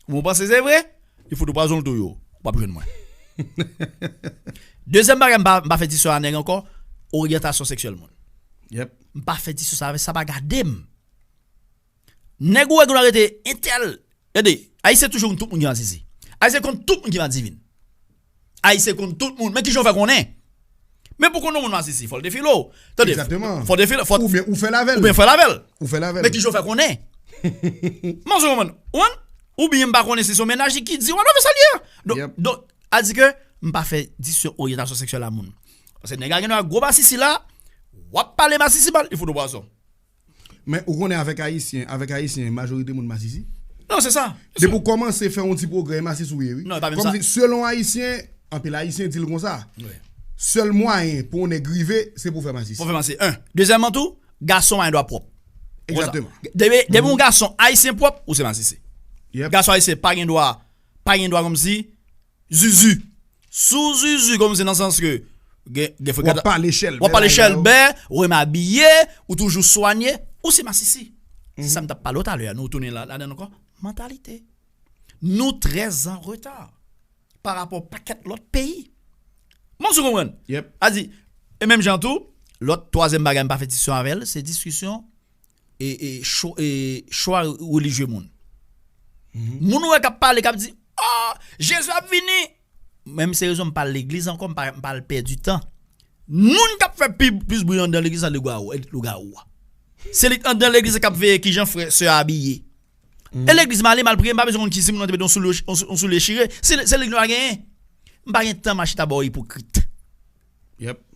Ou panse se vre? Li fout ou pwazon l touye w. Ou p ap jwenn mwen. Dezyèm bagay, m pa, m pa fè diskisyon a nèg ankò, oryantasyon seksyèl moun. M pa fè diskisyon sa avè sa, pa gade m. Nèg ou wè ki nou arete entèl. Gade, Ayisyen toujou konn tout moun ki masisi. Ayisyen konn tout moun ki madivin. Ayisyen konn tout moun. Men kijan w fè konnen? Men pou konnen yon moun masisi, fò l defile w. Tande, fò l defile, fò, oubyen ou fè l avè l. Oubyen fè l avè l. Ou fè l avè l. Men kijan w fè konnen? Mwen sou konprann. Ou konprann? Oubyen m pa konnen si se yon mennaj li ki di w, alò, men sa l ye. Donk, donk, a di ke m pa fè diskisyon oryantasyon seksyèl a moun. Paske nèg la gen dwa gwo masisi la, w ap pale masisi mal, li fout ou pwazon. Men ou konnen avèk Ayisyen, avèk Ayisyen, majorite moun masisi. Non, se sa. Depi w kòmanse fè yon ti pwogrè, e masisi ou ye, wi. Non, e pa menm sa. Kòmsi, selon Ayisyen, anpil Ayisyen di l konsa. Sèl mwayen pou yon nèg rive, se pou w fè masisi. Pou w fè masisi, en. Dezyèmman tou, gason pa gen dwa pwòp. Egzakteman. Depi, depi yon gason Ayisyen pwòp, ou se masisi. Gason Ayisyen pa gen dwa, pa gen dwa kòmsi, zuzu. Si w zuzu kòmsi nan sans ke gen, gen frekanta-, w ap pale chèlbè, w ap pale chèlbè, ou renmen abiye, ou toujou swanye, ou se masisi. Se sa m t ap pale w talè a, nou tounen la, ladan l ankò. Mantalite. Nou trè an reta pa rapò pakèt lòt peyi. Mwen sou konprann. A di, e menm jan tou, lòt twazyèm bagay m pa fè diskisyon avè l, se diskisyon e, e, cho- e, chwa relijye moun. Moun ou wè k ap pale, k ap di, "Oh, Jezi ap vini." Menm se rezon m pa al legliz ankò, m pa, m pa al pèdi tan. Moun k ap fè pi, plis bri anndan legliz la, lougawou, lougawou a. Se li k anndan legliz la k ap veye kijan frè, sè a abiye. E legliz m ale, m al priye, m pa bezwen konn ki si moun nan te mete yon soulye, yon sou- yon soulye chire. Se, se legliz m pa genyen. M pa gen tan m a chita ba w ipokrit.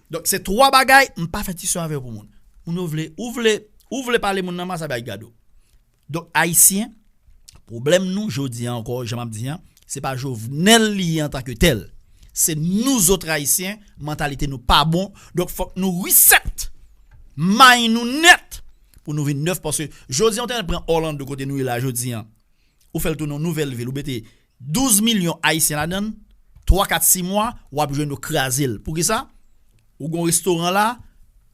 Donk, se twa bagay, m pa fè ti sò avè yo pou moun. Moun yo vle, ou vle, ou vle pale moun nan mal, sa bay gado. Donk, Ayisyen, pwoblèm nou, jodi a ankò, jan m ap di a, se pa Jovenel li ye antanke tèl. Se nou zòt Ayisyen, mantalite nou pa bon. Donk, fòk nou reset mind nou nèt pou nou vin nèf. Paske jodi a, ou te pran Orlando kote nou ye la jodi a. Ou fè l tounen yon nouvèl vil, ou mete douz milyon Ayisyen ladan l, twa, kat, sis mwa, w ap jwenn yo kraze l. Poukisa? Ou gen yon restoran la,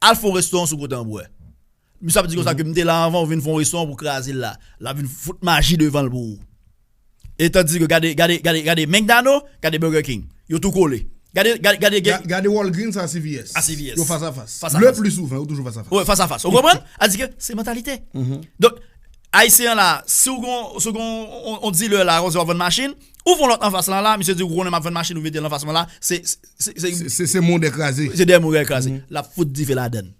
al fè yon restoran sou kote an bwè. Misye ap di konsa ke m te la anvan, ou vin fè yon restoran pou kraze l la. L ap vin fout maji devan l pou ou. E tandis ke gade, gade, gade, gade McDonald, gade Burger King. Yo tou kole. Gade, gade, gade, Ga- gade Walgreens a C V S. A C V S. Yo fas a fas. Fas a fas. Le pli souvan, yo toujou fas a fas. Wi, fas a fas. Ou konprann? A di ke se mantalite. Donk, Ayisyen an la, si w gon, si w gon on, on dealer la, konsa w ap vann machin, ou fè yon lòt anfas lan la, misye di ou konnen m ap vann machin, ou mete l anfas mwen la, se, se, se, se, Se se, se mon dèkraze. Se dèyè mon dèkraze. L ap fout dife ladan l.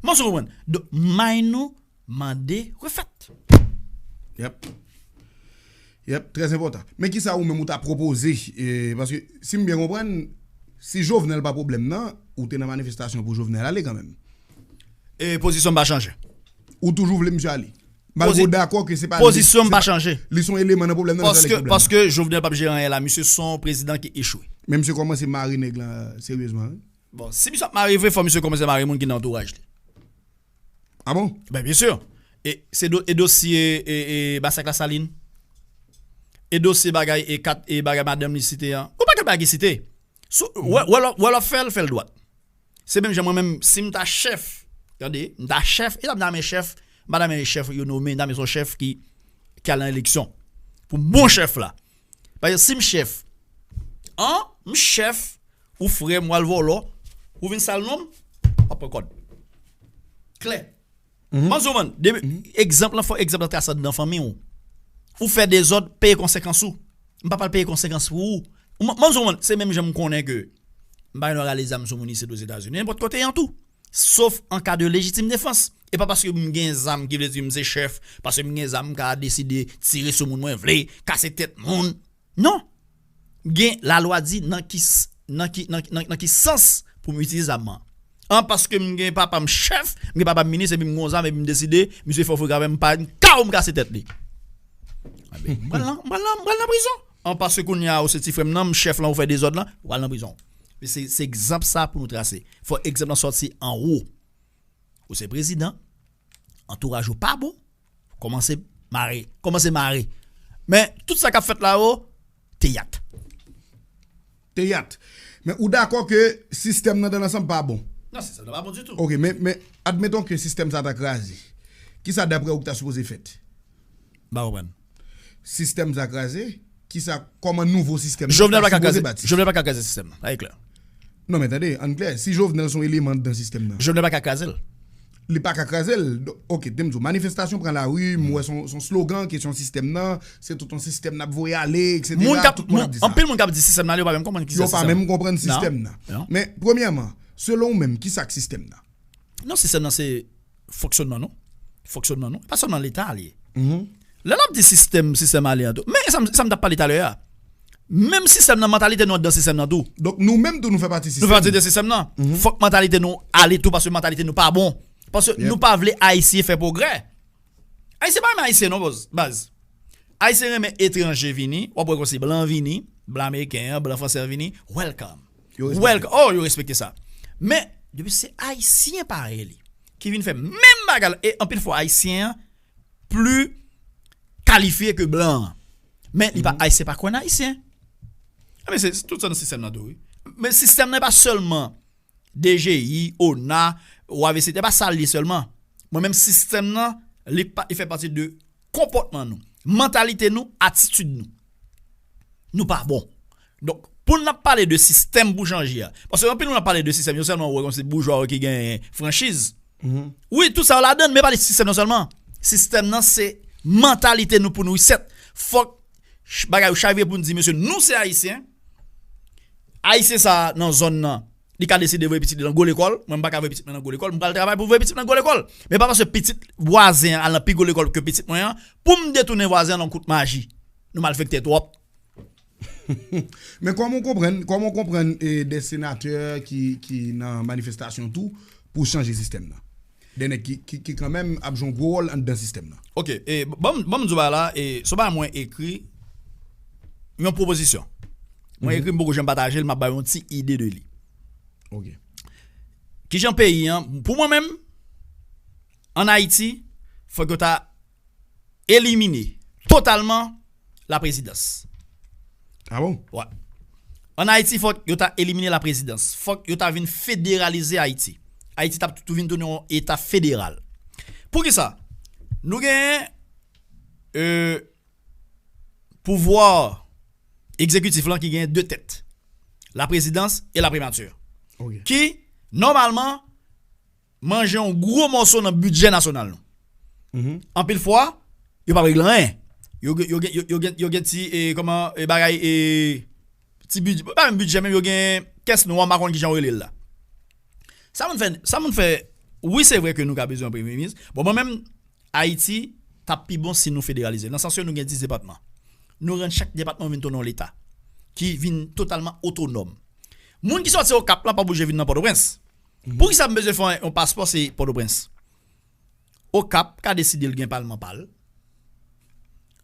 Mwen sou konprann. Donk, may nou mande refèt. Yep. Yep, trè enpòtan. Men kisa ou menm ou ta pwopoze? E, paske si m byen konprann, si Jovenel pa pwoblèm nan, ou te nan manifestasyon pou Jovenel ale kanmenm. E pozisyon m pa chanje. Ou toujou vle misye ale? Malgre ou dakò ke se pa li, pozisyon m pa chanje. Li se yon eleman nan pwoblèm nan, men se pa li ki pwoblèm nan. Paske Jovenel p ap jere anyen la, misye se yon prezidan ki echwe. Men misye kòmanse mare nèg la seryezman, wi. Bon, si misye ap mare vre, fò misye kòmanse mare moun ki nan antouraj li. Ah bon? Ben, byen si. E se do- e dosye e, e masak Lasalin. E dosye bagay e kat e bagay madanm li site an. Gon pakèt bagay ki site. Sou, wè, wè lè w ap fè l, fè l dwat. Se menm jan mwen menm, si m ta chèf, tande, m ta chèf, e ta m ta renmen chèf, m pa ta renmen chèf yo nome, m ta renmen se yon chèf ki, ki al nan eleksyon. Pou bon chèf la. Paske si m chèf, an, m chèf, ou frè m, w al vòlò, ou vin sal non m, w ap pran kòd. Klè. Manzouman, de, egzanp lan, fò egzanp lan trase anndan fanmi w. Ou fè dezòd, peye konsekans ou. M pa pral peye konsekans pou ou. Ou man- manzouman, se menm jan m konnen ke m pa gen dwa rale zam sou moun isit Ozetazini, nenpòt kote an tou. Sof an ka de lejitim defans. E pa paske m gen zam ki vle di m se chèf, paske m gen zam m ka deside tire sou moun mwen vle, kase tèt moun. Non. Gen lalwa di nan ki s- nan ki nan, nan, nan ki sans pou m itilize zam nan. An paske m gen papa m chèf, m gen papa m minis epi m gon zam epi m deside, misye fè frekans avè m pa kaw m kase tèt li. Anben, m pral nan, m pral nan, m pral nan prizon. An paske kounye a ou se ti frè m nan, m chèf lan, ou fè dezòd lan, ou pral nan prizon. Se, se egzanp sa pou nou trase. Fò egzanp lan sòti anwo. Ou se prezidan, antouraj ou pa bon, kòmanse mare, kòmanse mare. Men tout sa k ap fèt la yo, teyat. Teyat. Men ou dakò ke sistèm nan dan lansanm pa bon? Non, sistèm nan pa bon ditou. Ok, men, men admeton ke sistèm sa ta kraze. Kisa daprè ou ki ta sipoze fèt? M pa konprann. Sistèm sa kraze, kisa, kòman nouvo sistèm nan ta sipoze bati? Jovenel pa ka kraze sistèm nan, sa e klè. Non, men tande, ann klè, si Jovenel se yon eleman anndan sistèm nan. Jovenel pa ka kraze l. Li pa ka kraze l. Donk, ok, te m di w, manifestasyon pran lari, m wè se yon, se yon slogan, kesyon sistèm nan, se tout yon sistèm n ap voye ale, et cetera. Tout moun ap di sa. Anpil moun k ap di sistèm nan, yo pa menm konprann kisa sistèm nan. Yo pa menm konprann sistèm nan. Men, premyèman, selon ou menm, kisa k sistèm nan? Non, sistèm nan se fonksyònman nou. Fonksyònman nou. E pa sèlman Leta li ye. Lè n ap di sistèm, sistèm ale an tou. Men sa m, sa m t ap pale talè a. Menm sistèm nan, mantalite nou anndan sistèm nan tou. Donk nou menm tou nou fè pati sistèm. Nou fè pati de sistèm nan. Fòk mantalite nou ale tou paske mantalite nou pa bon. Paske nou pa vle Ayisyen fè pwogrè. Ayisyen pa renmen Ayisyen non, baz. Baz. Ayisyen renmen etranje vini, w ap wè konsi blan vini, blan ameriken an, blan fransè an vini, welcome. Yo respekte. Welcome. Oh, yo respekte sa. Men, depi se Ayisyen parèy li, ki vin fè menm bagay la, e anpil fwa Ayisyen an pli kalifye ke blan an. Men li pa, Ayisyen pa kwè nan Ayisyen. Enben, se, se tout sa nan sistèm nan tou, wi. Men sistèm nan pa sèlman D G I, ona, O A V C T, e pa sa l ye sèlman. Mwen menm sistèm nan, li pa, li fè pati de konpòtman nou, mantalite nou, atitid nou. Nou pa bon. Donk, pou n ap pale de sistèm pou chanje a, paske anpil moun ap pale de sistèm, yo sèlman wè kòmsi boujwa yo ki genyen franchiz. Wi, tout sa yo ladan, men pa de sistèm nan sèlman. Sistèm nan se mantalite nou pou nou reset. Fòk ch- bagay yo chavire pou nou di, mesye, nou se Ayisyen. Ayisyen sa a nan zòn nan, li ka deside voye pitit li nan gwo lekòl. Mwen, m pa ka voye pitit mwen nan gwo lekòl. M pral travay pou voye pitit mwen nan gwo lekòl. Men pa paske pitit vwazen an al nan pi gwo lekòl ke pitit mwen an, pou m detounen vwazen an nan kout maji. Nou malfektè twòp. Men kòman w konprann, kòman w konprann e, de senatè ki, ki nan manifestasyon tou pou chanje sistèm nan? De nèg ki, ki, ki kanmenm ap jwe yon gwo wòl anndan sistèm nan. Ok, e, ban m- ban m di w bagay la, e, se yon bagay mwen ekri, yon pwopozisyon. Mwen ekri, m poko janm pataje l, m ap ba yon ti ide de li. Ok. Kijan peyi an, pou mwen menm, ann Ayiti, fòk yo ta elimine totalman laprezidans. Ah bon? Wè. Ann Ayiti, fòk yo ta elimine laprezidans. Fòk yo ta vin federalize Ayiti. Ayiti t ap tou vin tounen yon eta federal. Poukisa? Nou genyen euh, pouvwa egzekitif lan ki genyen de tèt. Laprezidans e laprimati. Ok. Ki, nòmalman, manje yon gwo mòso nan bidjè nasyonal nou. Mhm. Anpil fwa, yo p ap regle anyen. Yo, gen- yo, gen- yo, yo, gen- yo gen ti, e, kòman, e, bagay, e, ti bidjè, pa menm bidjè, menm yo gen kès nwa, m pa konn kijan yo rele l la. Sa moun fè, sa moun fè, wi, se vre ke nou ka bezwen yon premye minis. Bon, mwen menm, Ayiti t ap pi bon si nou federalize. Nan sans ke nou gen dis depatman. Nou rann chak depatman vin tounen yon leta ki vin totalman otonòm. Moun ki sòti Okap lan pa oblije vin nan Pòtoprens. Poukisa m bezwen fè yon paspò se Pòtoprens? Okap ka deside l gen palman pa l.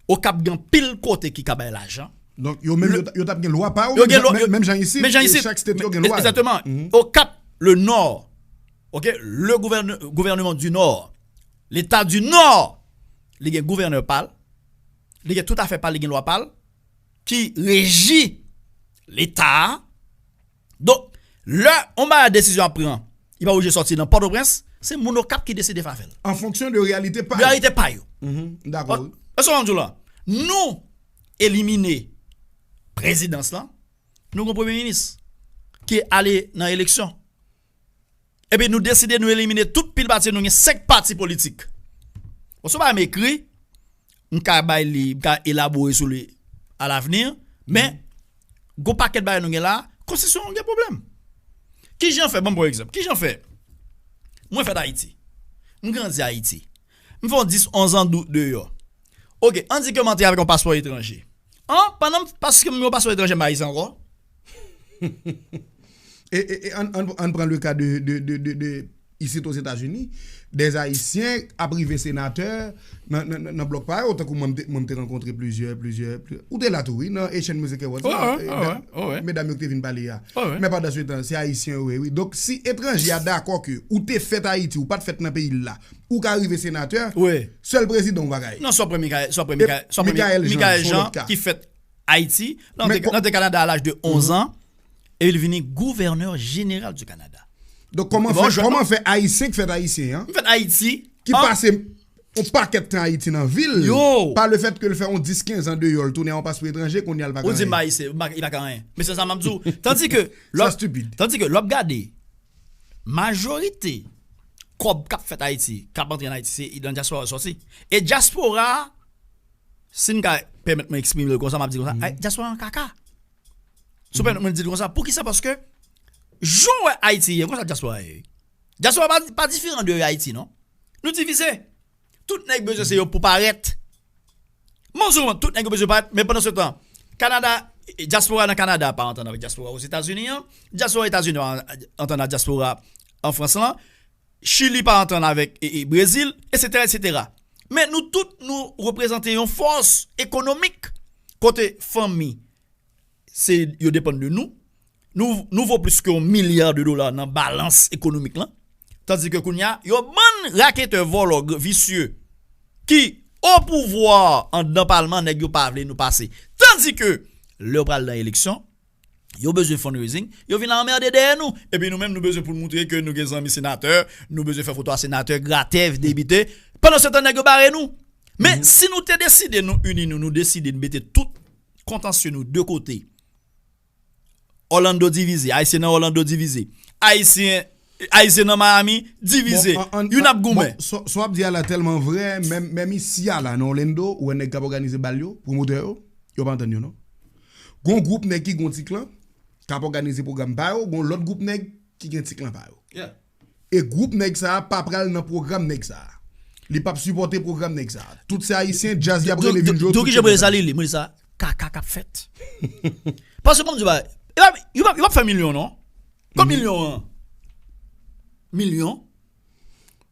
Okap gen pil kote ki ka bay lajan. Donk, yo menm, yo t- yo t ap gen lwa pa yo, Yo gen lwa- menm, menm jan isit, menm jan isit. Chak state yo gen lwa. Exactement. Okap, le Nord, ok, le gouverne- gouvernement du Nord, l'État du Nord, li gen gouvènè pa l, li gen tout afè pa l, li gen lwa pa l, ki reji Leta a. Donk, lè yon bagay desizyon ap pran, li pa oblije sòti nan Pòtoprens, se moun Okap ki deside fè afè l. An fonksyon de reyalite pa Reyalite pa yo. Dakò. Èske w konprann la? Nou elimine prezidans lan, nou gen premye minis ki ale nan eleksyon. Epi nou deside nou elimine tout pil pati, nou gen senk pati politik. Bon, se yon bagay m ekri, m ka bay li, m ka elabore sou li alavni, men gon pakèt bagay nou gen la, konstitisyon an gen pwoblèm. Kijan fè, ban m pran egzanp, kijan fè? Mwen fèt Ayiti. M grandi Ayiti. M fè yon dis, onz an deyò. Ok, ann di ke m antre avèk yon paspò etranje. An, pandan m, paske m gen yon paspò etranje, m pa ayisyen ankò. E, e, e ann, ann, ann pran le ka de, de, de, de, de isit Ozetazini, des Ayisyen ap rive senatè nan, nan, nan, nan blòk pa yo, tankou mwen, m te- mwen m te rankontre plizyè, plizyè, plizyè. Ou te la tou, wi, nan Haitian Music Awards. Wi, la, wi, e, wi, da- wi, wi. Medam yo ki te vin pale a. Wi, wi. Men pandan se tan, se Ayisyen yo ye, wi. Donk, si etranje a dakò ke ou te fèt Ayiti, ou pa t fèt nan peyi l la, ou ka rive senatè, Wi. Sèl prezidan ou pa ka ye. Non, se premye ka, se premye ka, se premye Michaël Jean, Michaël se yon Jean lòt ka. Ki fèt Ayiti, l antre, l antre Kanada a laj de onz an, e li vini gouvènè jeneral di Kanada. Donk, kòman Bon, fè, je- kòman fè Ayisyen ki fèt Ayisyen an, M fèt Ayiti. ki an- pase yon pakèt tan Ayiti nan vil, Yo. Pa le fèt ke l fè yon dis, kenz an deyò, l tounen yon paspò etranje, kounye a l pa Ou di gen m pa ayisyen, m pa- li pa ka anyen. Men se sa m ap di w. Tandis ke, Sa stupid. Tandis ke, lè w ap gade, majorite kòb k ap fèt Ayiti, k ap antre an Ayiti, se nan dyaspora yo sòti. E dyaspora, si m ka pèmèt mwen eksprime l konsa, m ap di konsa, ay, dyaspora an kaka. Si w pèmèt mwen di l konsa, poukisa? Paske, jan w wè Ayiti ye, konsa dyaspora ye. Dyaspora pa, pa diferan de Ayiti, non. Nou divize. Tout nèg bezwen se yo pou parèt. Mwen sou tout nèg bezwen parèt, men pandan se tan, Kanada, dyaspora nan Kanada pa antann avèk dyaspora Ozetazini an, dyaspora Etazini pa antann ak dyaspora an Frans lan, Chili pa antann avèk e, e, Brezil, etsetera, etsetera. Men nou tout, nou reprezante yon fòs ekonomik kote fanmi, se, yo depann de nou. Nou, nou vo plis ke yon milya de dola nan balans ekonomik lan. Tandis ke kounye a, yon bann raketè, vòlò, gr- visye ki o pouvwa anndan palman, nèg yo pa vle nou pase. Tandis ke lè yo pral nan eleksyon, yo bezwen fundraising, yo vin anmède dèyè nou. Epi nou menm, nou bezwen pou n moutre ke nou gen zanmi senatè, nou bezwen fè foto a senatè, gratè, depite. Pandan se tan, nèg yo bare nou. Men si nou te deside nou ini nou, nou deside mete tout kontansye nou de kote, Orlando divize, Ayisyen nan Orlando divize, Ayisyen Ayisyen nan Miami divize. Youn ap goumen. Bon, sa w ap di a la tèlman vrè, menm, menm isi a la, nan Orlando, ou wè nèg k ap òganize bal yo, pwomotè yo, yo pa antann yo non. Gon gwoup nèg ki gon ti klan, k ap òganize pwogram pa yo, gon lòt gwoup nèg ki gen ti klan pa yo. E gwoup nèg sa a pa pral nan pwogram nèg sa a. Li p ap sipòte pwogram nèg sa a. Tout se ayisyen, djaz y ap rele vin jwe. Donk ki jan mwen sa li, li, mwen sa, kaka k ap fèt. Paske mwen di ba, yo p ap fè milyon non. Kon milyon an? Milyon?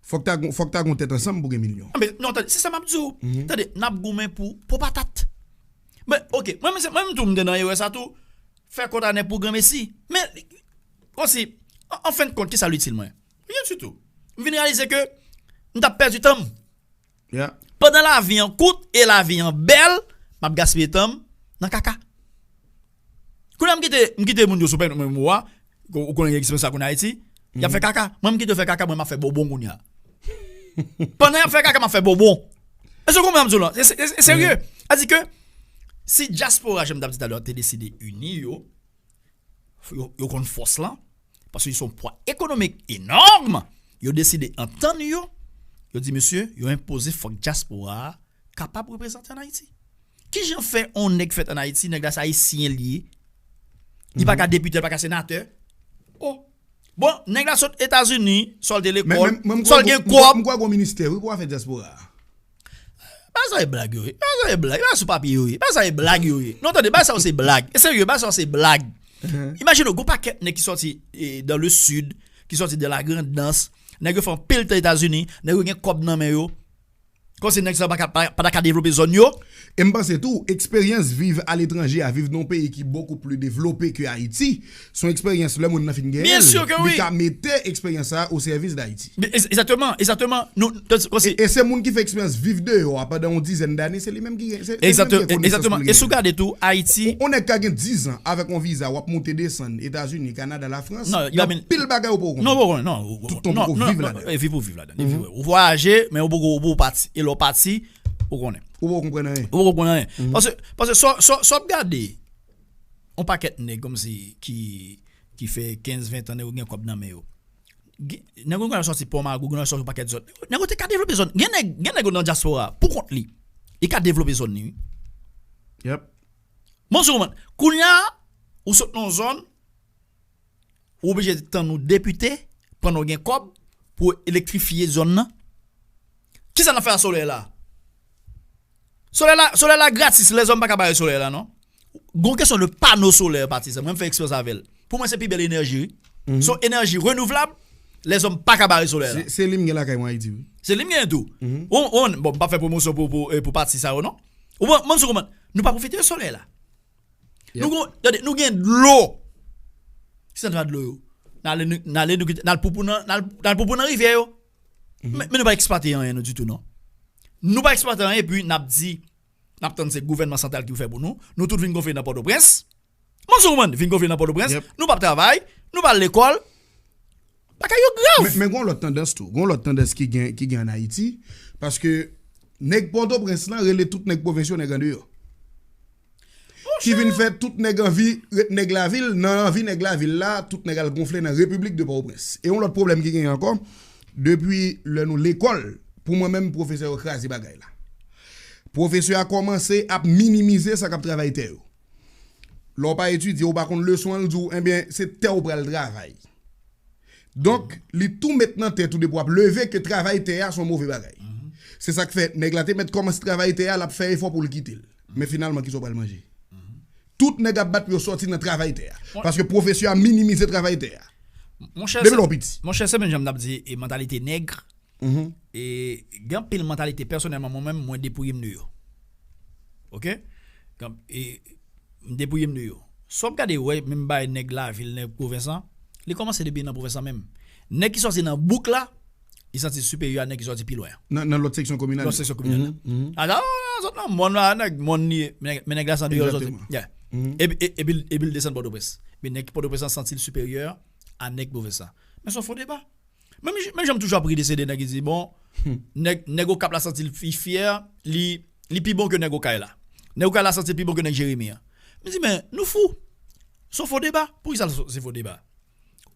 Fòk ta gon, fòk ta gon tèt ansanm pou gen milyon. Ah, men non, tande, se sa m ap di w. Tande, n ap goumen pou, pou patat. Men, oke, mwen, mwen, mwen tou, m te nan erè sa tou. Fè kont a nèg pou granmesi. Men, osi, an, an fen de kont, ki sa l itil mwen? Rien du tout. M vin reyalize ke m t ap pèdi tan m. Pandan lavi an kout e lavi an bèl, m ap gaspiye tan m nan kaka. Kounye a m kite, m kite moun yo sou pèmèt mwen mo a, ou konnen gen ekspresyon sa kounye Ayiti, y ap fè kaka. Mwen m kite yo fè kaka, mwen m ap fè bonbon kounye a. Pandan y ap fè kaka, m ap fè bonbon. Èske w konprann sa m di w lan? Se, se, se serye. Sa di ke si dyaspora, jan m t ap di talè, te deside ini yo, yo, yo konn fòs lan, paske se yon pwa ekonomik enòm, yo deside antann yo, yo di, mesye, yo enpoze fòk dyaspora a kapab reprezante ann Ayiti. Kijan fè yon nèg fèt ann Ayiti, nèg la se ayisyen li ye, li pa ka depite, li pa ka senatè? Oh. Bon, nèg la sot Etazini, sa l te lekòl, sa l gen kòb. M kwè gon ministè, wi, pou afè dyaspora a. Bagay sa e blag yo ye. Bagay sa e blag. Bagay sou papye yo ye. Bagay sa e blag yo ye. Non, tande, bagay sa yo se blag. E serye, bagay sa yo se blag. Imajine w, gon pakèt nèg ki sòti, eh, dans le sud, ki sòti dans la grande anse. Nèg yo fè anpil tan Etazini, nèg yo gen kòb nan men yo. Kòmsi nèg sa yo pa ka, pa, pa ta ka devlope zòn yo. E m panse tou, eksperyans viv aletranje a, viv nan yon peyi ki bokou pli devlope ke Ayiti, se yon eksperyans lè moun nan fin genyen l, li ka mete eksperyans sa a o sèvis d Ayiti. Egzakteman, egzakteman. E, e se moun ki fè eksperyans viv deyò a pandan yon dizèn dane, se li menm ki gen, se, se li menm ki gen konesans pou li genyen. E si w gade tou, Ayiti. Yon, yon nèg ka gen diz an avèk yon viza, w ap monte desann Etazini, Kanada, Lafrans, gen anpil bagay ou poko konnen. Non, ou poko konnen, non. Tout tan ou poko viv ladan. E viv ou viv ladan. Ou vwayaje, men ou poko, ou poko pati. E lè w pati, ou konnen. Ou poko konprann anyen. Ou poko konprann anyen. Paske, paske sa, sa, sa w ap gade, yon pakèt nèg kòmsi ki, ki fè kenz, ven tan, nèg yo gen kòb nan men yo. Nèg yo konn sòti Pòmagou, konn sòti yon pakèt zòn. Nèg yo te ka devlope zòn. Gen nèg, gen nèg yo nan dyaspora, pou kont li. Li ka devlope zòn li, wi. Yep. Bon, sou konprann. Kounye a, ou sot nan yon zòn, ou oblije tann ou depite, pandan w gen kòb, pou w elektrifye zòn nan. Kisa n ap fè a solèy la? Solèy la, solèy la gratis, lèzòm pa ka bare solèy la, non. Gon kesyon de pano solè, patizan. Mwen, m fè eksperyans avè l. Pou mwen, se pi bèl enèji, wi. Se yon enèji renouvlab, lèzòm pa ka bare solèy la. Se, se li m gen lakay mwen Ayiti, wi. Se li m gen tou. Ou, ou, bon, m pa fè pwomosyon pou, pou, eh, pou pati sa yo, non. Ou mwen, mwen, sou konprann. Nou pa pwofite de solèy la. Nou gon, tande, nou gen dlo. Kisa n fè ak dlo yo? N ale, n ale, nou kite, n al poupou nan, n al, n al poupou nan rivyè yo. Men, men nou pa eksplwate anyen, nou, ditou, non. Nou pa eksplwate anyen, epi n ap di, n ap tann se gouvènman santral ki pou fè pou nou. Nou tout vin gonfle nan Pòtoprens. Mwen sou mwen, vin gonfle nan Pòtoprens. Nou p ap travay, nou pa al lekòl. Bagay yo grav. Men, men gon lòt tandans tou. Gon lòt tandans ki gen, ki gen ann Ayiti. Paske nèg Pòtoprens lan rele tout nèg pwovens yo nèg andeyò. Ki vin fè tout nèg anvi ret nèg lavil, nan anvi nèg lavil la, tout nèg al gonfle nan Repiblik de Pòtoprens. E yon lòt pwoblèm ki genyen ankò, depi lè nou lekòl, pou mwen menm, pwofesè yo kraze bagay la. Pwofesè a kòmanse ap minimize sa k ap travay tè yo. Lè w pa etidye, ou pa konn leson an, l di w, enben, se tè w pral travay. Donk, li tou met nan tèt ou depi w ap leve ke travay tè a se yon move bagay. Se sa k fè nèg la te mèt kòmanse travay tè a, l ap fè efò pou l kite l. Men finalman, kisa w pral manje? Tout nèg ap bat pou yo sòti nan travay tè a. Paske pwofesè a minimize travay tè a. Depi lè w piti. Monchè, se menm jan m t ap di, e mantalite nèg, e gen anpil mantalite, pèsonèlman, mwen menm, mwen depouye m de yo. Oke? Kan, e, m depouye m de yo. Sa w ap gade, wè, menm bagay nèg lavil, nèg pwovens lan, li kòmanse depi nan pwovens lan menm. Nèg ki sòti nan bouk la, li santi l siperyè a nèg ki sòti pi lwen an. Nan, nan lòt seksyon kominal yo. Lòt seksyon kominal la. A, la, zòt nan mòn la, nèg mòn li ye, men nèg, men nèg la se andeyò zòt. Epi, e, epi, epi l desann Pòtoprens. Men nèg Pòtoprens lan santi l siperyè a nèg pwovens lan. Men se yon fo deba. Menm, menm jan m toujou ap ri de se de nèg ki di, bon, nèg, nèg Okap la santi l pi fyè, li, li pi bon ke nèg Okay la. Nèg Okay la santi l pi bon ke nèg Jeremi an. M di, men, nou fou. Se yon fo deba. Poukisa se fo deba?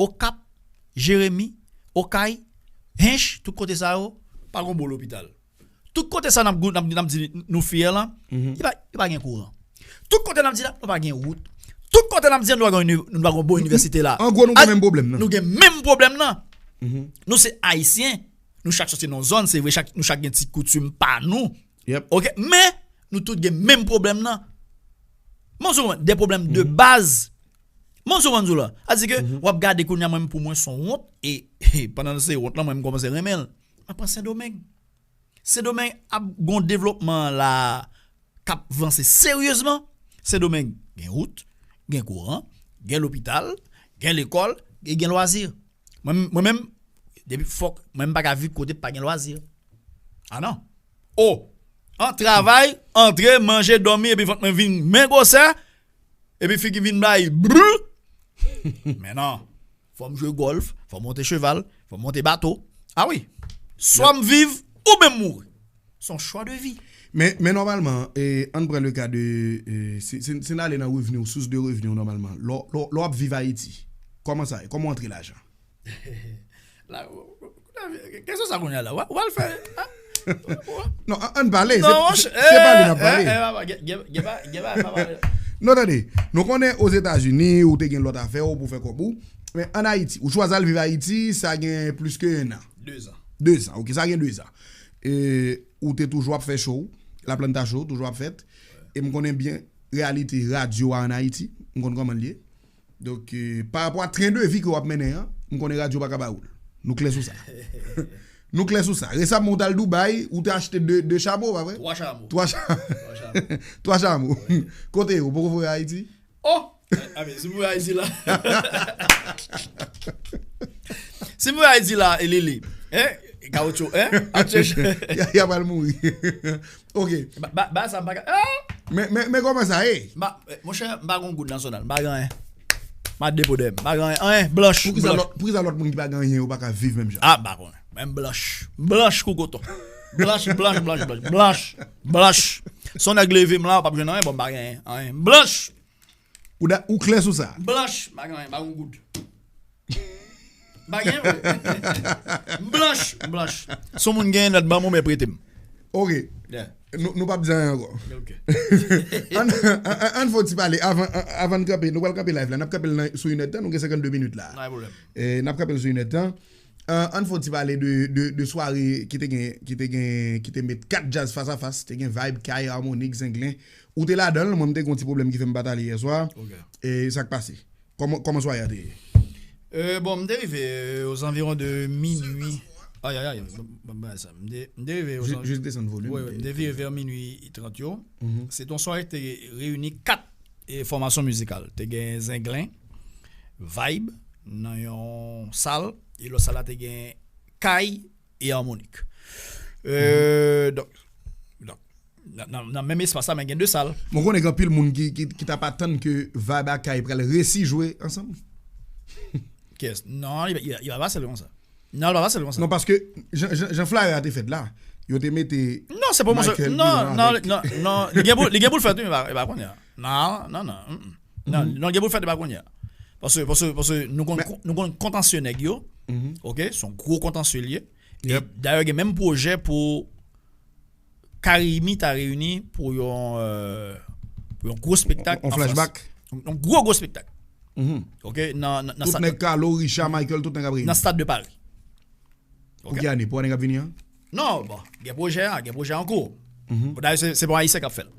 Okap, Jeremi, Okay, Hinche, tout kote sa yo, pa gon bon lopital. Tout kote sa n ap gou- n ap n ap di nou fyè la, li pa li pa gen kouran. Tout kote n ap di la, nou pa gen wout. Tout kote n ap di nou pa gen uni- nou pa gen bon inivèsite la. An gwo, nou gen menm pwoblèm nan. Nou gen menm pwoblèm nan. Nou se Ayisyen, nou chak soti nan yon zòn, se vre, chak, nou chak gen ti koutim pa nou. Oke, men nou tout gen menm pwoblèm nan. Mwen se de pwoblèm de baz. Mwen se konn di w la. Sa di ke w ap gade kounye a, mwen menm pou mwen se yon wont. E pandan se wont lan, mwen m kòmanse renmen l. Mwen pran Sendomeng. Sendomeng ap gon devlopman la k ap vanse seryezman. Sendomeng gen wout, gen kouran, gen lopital, gen lekòl, e gen lwazi. Mwen mwen menm, depi fòk, mwen m pa ka viv kote pa gen lwazi. A non. O, an travay, antre, manje, dòmi, epi vant mwen vin men gwosè, epi figi vin bay brr. Men non, fò m jwe gòlf, fò m monte cheval, fò m monte bato. A wi, swa m viv oubyen m mouri. Se yon chwa de vi. Men, men nòmalman, e, ann pran le ka de, e, si, si, si n ale nan revni w, sous de revni w nòmalman, lè w- lè w- lè w ap viv Ayiti, kòman sa ye? Kòman w antre lajan? La, kesyon sa kounye a la, w al fè. Non, ann pale, se pale n ap pale. Non, tande, nou konnen Ozetazini, ou te gen lòt afè w pou fè kòb ou. Men ann Ayiti, ou chwazi al viv Ayiti, sa gen plis ke en an. Dezan. Dezan, oke, sa gen dezan. E, ou te toujou ap fè show, La Planta Show, toujou ap fèt. E m konnen byen reyalite radyo a ann Ayiti, m konn kòman l ye. Donk, e, pa rapò a tren de vi ke w ap mennen an, m konnen radyo pa ka ba ou l. Nou klè sou sa. Nou klè sou sa. Resaman, ou t al Dubai, ou te achte de, de chamo, pa vre? Twa chamo. Twa cha- Twa chamo. Twa chamo. Kote yo? Ou poko voye Ayiti? Oh! A, a, men, si m voye Ayiti la. Si m voye Ayiti la, e Lili. Hein? Kawoutchou, hein? Ap chèche. Y a, y a pral mouri. Ok. Ba, ba, ba sa m pa ka. Ah! Men, men, men kòman sa ye? Ba, eh, monchè, m pa gon goud nasyonal. M pa gen anyen. M a depo dèyè m. M pa gen anyen. Anyen. Blanch. Poukisa lòt, poukisa lòt moun ki pa gen anyen, yo pa ka viv menm jan? Ah, m pa konnen. Men m blanch. Blanch kou koton. Blanch, blanch, blanch, blanch. Blanch. Blanch. Si yon nèg leve m la, w p ap jwenn anyen, bon, m pa gen anyen. Anyen. M blanch. Ou da, ou klè sou sa? M blanch. M pa gen anyen. M pa gon goud. M pa gen, vre. M blanch, m blanch. Si yon moun gen nòt ban m, ou men prete m. Ok. Yeah. Nou, nou p ap di anyen ankò. Ok. Ann, ann, ann, ann fè yon ti pale avan, an- avan n kanpe. Nou pral kanpe live la. N ap kanpe l nan, sou inèdtan. Nou gen senkannde minit la. Nan pwoblèm. E, n ap kanpe l sou inèdtan. An, ann fè yon ti pale de, de, de sware ki te gen, ki te gen, ki te met kat djaz fas a fas. Te gen Vibe, Kay, Harmonik, Zenglen. Ou te ladan l, mwen m te gen yon ti pwoblèm ki fè m pa t ale yè swa. Ok. E sa k pase? Kòman, kòman sware a te ye? Euh, bon, m te rive, euh, aux environs de minuit. Ay, ay, ay, m, m, m, sa, m te, m te rive aux Jis, en- jis desann volim. Wi, wi, m te vire vè minui trant yo. Se te yon sware ki te reyini kat, eh, fòmasyon mizikal. Te gen Zenglen, Vibe, nan yon sal, e lòt sal la te gen Kay e Harmonik. Euh, donk, donk, nan, nan, nan menm espas la, men gen de sal. Mwen konnen gen anpil moun ki, ki, ki t ap atann ke Vibe ak Kay pral resi jwe ansanm. Kiyès? Non, li, li, li pa pase l konsa. Non, li pa pase l konsa. Non, paske jan, jan, jan flyer a te fèt la, yo te mete Non, se pwomosyon. Michael Non, Durant non, avèk non, non, li gen pou, li gen pou l fèt, wi, men pa, pa kounye a. Non, non, non. Mm, mm. Non, non, li gen pou l fèt, men pa kounye a. Paske, paske, paske nou konn, Men nou konn kontansye nèg yo. Ok, se yon gwo kontansye l ye. E Yep. Dayè, gen menm pwojè pou Karimi ta reyini pou yon, euh, pou yon gwo spektak On, on an Frans. Flashback. Yon, yon gwo, gwo spektak. Ok, nan, nan, nan Tout sa- nèg Carlo, Richard, Michael, tout nèg ap reyini. Nan Stade de Paris. Pou Ok. Ki ane? Pou ane k ap vini an? Non, bon, gen pwojè a, gen pwojè an kou. Bon, dayè, se, se pa Ayisyen k ap fè l.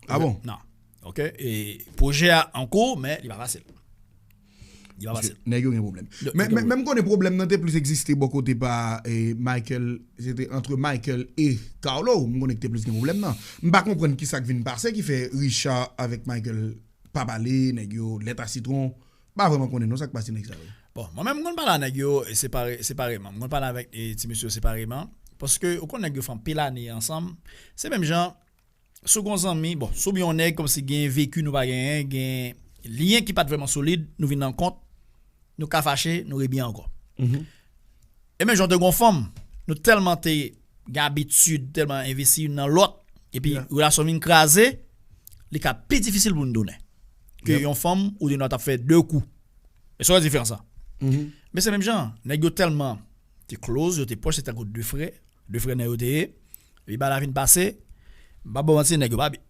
Ah bon? Non. Ok, e pwojè a an kou, men li pa fasil. Li pa Paske fasil. Nèg yo gen pwoblèm. Yo, Men, yo men, men m konnen pwoblèm nan te plis egziste bò kote pa, eh, Michael, se te antre Michael e Carlo, m konnen ki te plis gen pwoblèm nan. M pa konprann ki sa k vin pase ki fè Richard avèk Michael pa pale, nèg yo, lèt a sitwon, pa vrèman konnen non sa k pase nèg sa yo. Bon, mwen menm m konn pale a nèg yo, e separe, separeman. M konn pale avèk, e, ti mesye yo separeman. Paske, ou konn nèg yo fè anpil ane ansanm. Se menm jan, si w gen yon zanmi, bon, si w byen yon nèg kòmsi gen veki nou pa genyen, gen lyen ki pa t vrèman solid, nou vin nan kont, nou ka fache, nou rebyen ankò. E menm jan w te gen yon fanm, nou tèlman te gen abitid, tèlman envesti youn nan lòt, epi Yeah. relasyon vin kraze, li ka pi difisil pou n tounen. Ke Yep. yon fanm ou te nan t ap fè de kou. E sa w wè diferans la? Men se menm jan, nèg yo tèlman te close, yo te pwòch, se tankou de frè, de frè nan yo te ye. Epi bagay la vin pase, m pa ba w manti, nèg yo pa byen.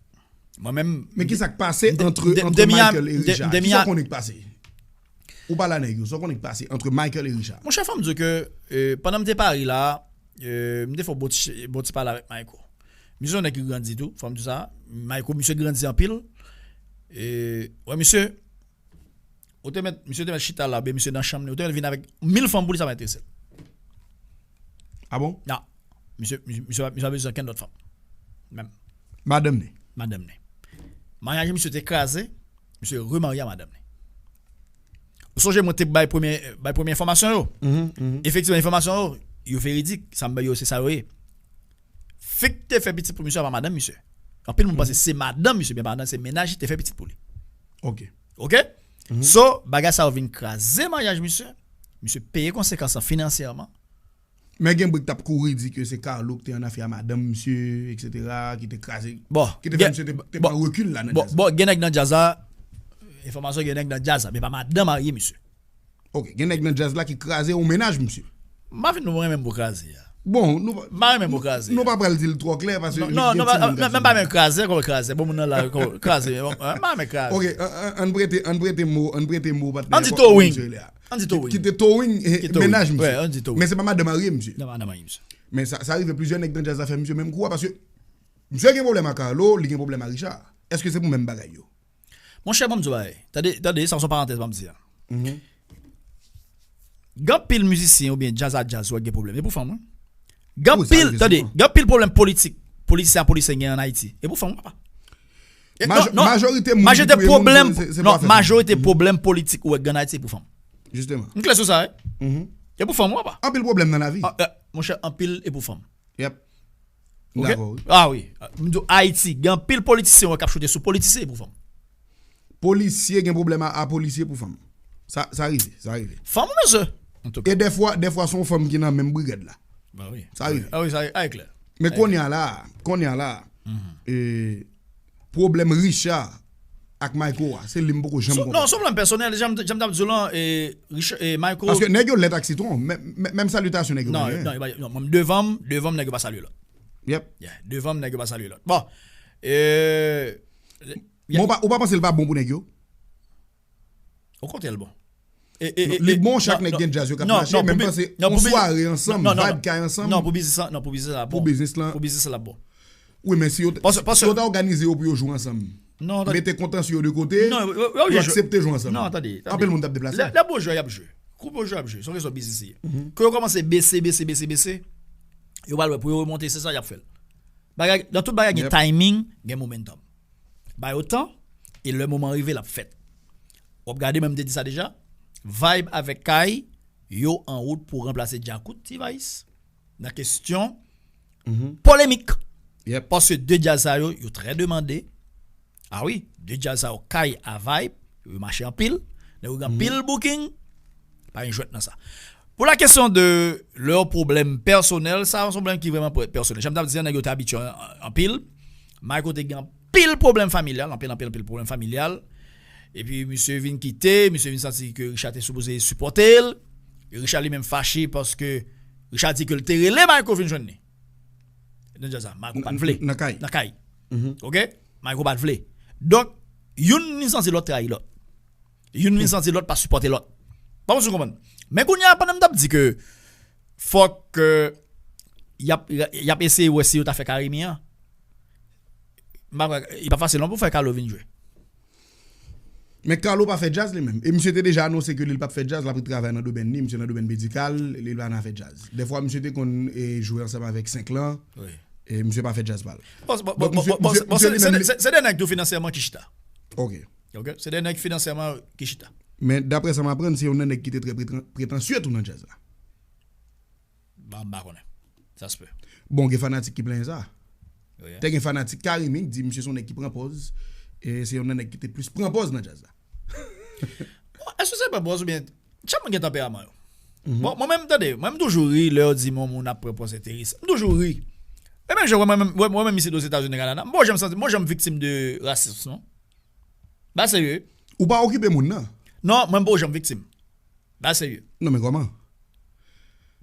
Mwen menm, men ki sa k pase antre antre Michael e Richard? Kisa w konnen k pase? Ou pale a nèg yo, sa w konnen k pase antre Michael e Richard? Monchè, fò m di w ke, euh, pandan m te Paris la, euh, m te fè yon bon ti, bon ti pale avèk Michael. Misye se yon nèg ki grandi tou, fò m di w sa. Michael, misye grandi anpil. E, wè, misye, ou te mèt, misye te mèt chita la, oubyen misye nan chanm li, ou te mèt vin avèk mil fanm pou li, sa pa enterese l. Ah bon? Non. Misye, misye, misye pa, misye pa bezwen okenn lòt fanm. Menm. Madanm li? Madanm li. Maryaj misye te kraze, misye remarye a madanm li. Ou sonje mwen te bay premye, bay premye enfòmasyon yo? Efektivman, enfòmasyon yo, yo veridik, sa m bay yo, se sa yo ye. Fi k te fè pitit pou misye a pa madanm misye. Anpil moun panse se madanm misye, men pa madanm, se mennaj li te fè pitit pou li. Ok. Ok? So, bagay sa yo vin kraze maryaj misye. Misye peye konsekans lan finansyèman. Men gen boug k t ap kouri di ke se Carlo ki te annafè a madanm misye, et cetera, ki te kraze, ki te fè misye te, te pran rekil la nan djaz la. Bon, gen nèg nan djaz la, enfòmasyon gen nèg nan djaz la, men pa madanm marye misye. Ok, gen nèg nan djaz la ki kraze yon mennaj misye. M pa fin nou renmen pou kraze a. Bon, nou pa, m pa renmen pou kraze a. Nou pa pral di l twò klè, paske non, non, non, pa menm kraze, kòman kraze? Bon, moun nan la, kòman kraze? M pa renmen kraze. Ok, ann prete, ann prete mo, ann prete mo patnè. Ann di towing. Ann di towing. Ki te towing mennaj misye. Men se pa madanm marye misye. Non, madanm marye misye. Men sa, sa rive plizyè nèg nan djaz la fè misye menm kou a, paske misye gen pwoblèm a Carlo, li gen pwoblèm a Richard. Èske se pou menm bagay yo? Monchè, ban m di w bagay. Tande, tande, sa se yon parantèz ban m di a. Gen anpil mizisyen oubyen djaz a djaz wè gen pwoblèm. E pou fanm, wi. Gen anpil, tande, gen anpil pwoblèm politik politisyen a politisyen gen an Ayiti. E pou fanm, papa. E non, non, majorite moun ki touye moun, se, se pou afè fanm. Majorite pwoblèm politik ou wè gen an Ayiti e pou fanm. Jisteman. M klè sou sa, wi. E pou fanm, wi, papa. Anpil pwoblèm nan lavi. Monchè, anpil e pou fanm. Yep. Ok? M dakò, wi. Ah wi. M di w, Ayiti, gen anpil politisyen wè k ap choute sou politisyen e pou fanm. Polisye gen pwoblèm a, a polisye pou fanm. Sa, sa rive, sa rive. Fanm ou mesye? Antouka. E dèfwa, dèfwa se yon fanm ki nan menm brigad la. Ba wi. Sa rive. Ah wi, sa rive. Ah, e klè. Men kounye a la, kounye a la, e, pwoblèm Richard ak Mayko a, se li m poko janm konprann. Non, se yon pwoblèm pèsonèl, jan m, jan m t ap di w lan, e, Richard, e, Mayko. Paske nèg yo lèt ak sitwon, menm, menm salitasyon nèg yo pa genyen. Non, non, non, mwen devan m, devan m nèg yo pa salye lòt. Yep. Yeah, devan m nèg yo pa salye lòt. Bon, e, Bon, ou pa, ou pa panse l pa bon pou nèg yo? Okontrè, l bon. E, e, e, li bon, chak nèg gen djaz yo k ap mache, men m panse yon sware ansanm, vibe kay ansanm. Non, pou biznis lan, non, pou biznis lan, bon. Pou biznis lan, bon. Wi, men si yo, si yo ta òganize yo pou yo jwe ansanm, mete kontansye yo de kote, yo aksepte jwe ansanm. Non, tande, tande. Anpil moun t ap deplase. Lè, lè bon jwè, y ap jwe. Kou bon jwè, y ap jwe. Se yon kesyon biznis li ye. Ke yo kòmanse bese, bese, bese, bese, yo pral wè pou yo remonte, se sa y ap fè l. Bagay, nan tout bagay, gen timing, gen momentum. Ba yo tan, e lè moman rive, l ap fèt. W ap gade, mwen m te di sa deja, Vibe avèk Kay, yo an wout pou ranplase Djakout, T-Vice nan kesyon polemik. Paske de djaz sa yo, yo trè demande. Ah wi, de djaz sa yo, Kay a Vibe, yo mache anpil. Nèg yo gen anpil booking. Pa gen jwèt nan sa. Pou la kesyon de lè pwoblèm pèsonèl, sa se yon pwoblèm ki vrèman pè-, pèsonèl. Jan m t ap di a, nèg yo te abitye an-, an-, anpil. Mayko te gen anpil pwoblèm familyal, anpil, anpil, anpil pwoblèm familyal. Epi misye vin kite, misye vin santi ke Richard te sipoze sipòte l. E Richard li menm fache paske Richard di ke l te rele Mayko vin jwenn li. Nan djaz la, Mayko pa t vle. Nan kay. Nan kay. Ok? Mayko pa t vle. Donk, youn vin santi lòt trayi lòt. Youn vin santi lòt pa sipòte lòt. Pa konn si w konprann. Men kounye a, pandan m t ap di ke fòk, euh, y ap, y ap eseye wè si yo ta fè Carimi an, m pa kwè, li pa fasil non pou fè Carlo vin jwe. Men Carlo pa fè djaz li menm. E misye te deja anonse ke li l p ap fè djaz, l ap retravay nan domèn li, misye nan domèn medikal, li pa nan afè djaz. Dèfwa misye te konn, e, jwe ansanm avèk Senk lan, e misye pa fè djaz pa l. Bon, bon, bon, se, se, se de nèg tou finansyèman ki chita. Ok. Ok, se de nèg finansyèman ki chita. Men daprè sa m aprann, se youn nan nèg ki te trè pretan-, pretansye tou nan djaz la. Ba, m pa konnen. Sa se pe. Bon, gen fanatik ki plenyen sa. Te gen fanatik Carimi ki di misye se yon nèg ki pran pòz, e se youn nan nèg ki te plis pran pòz nan djaz la. Bon, èske se pran pòz oubyen chak moun gen tanperaman yo. Bon, mwen menm, tande, mwen m toujou ri lè yo di yon moun ap pran pòz enterese. M toujou ri. E menm jan, mwen menm, mwen, mwen menm isit Ozetazini, Kanada, m poko janm santi, m poko janm viktim de rasism, non. Ba serye. Ou pa okipe moun nan. Non, mwen m poko janm viktim. Ba serye. Non, men kòman?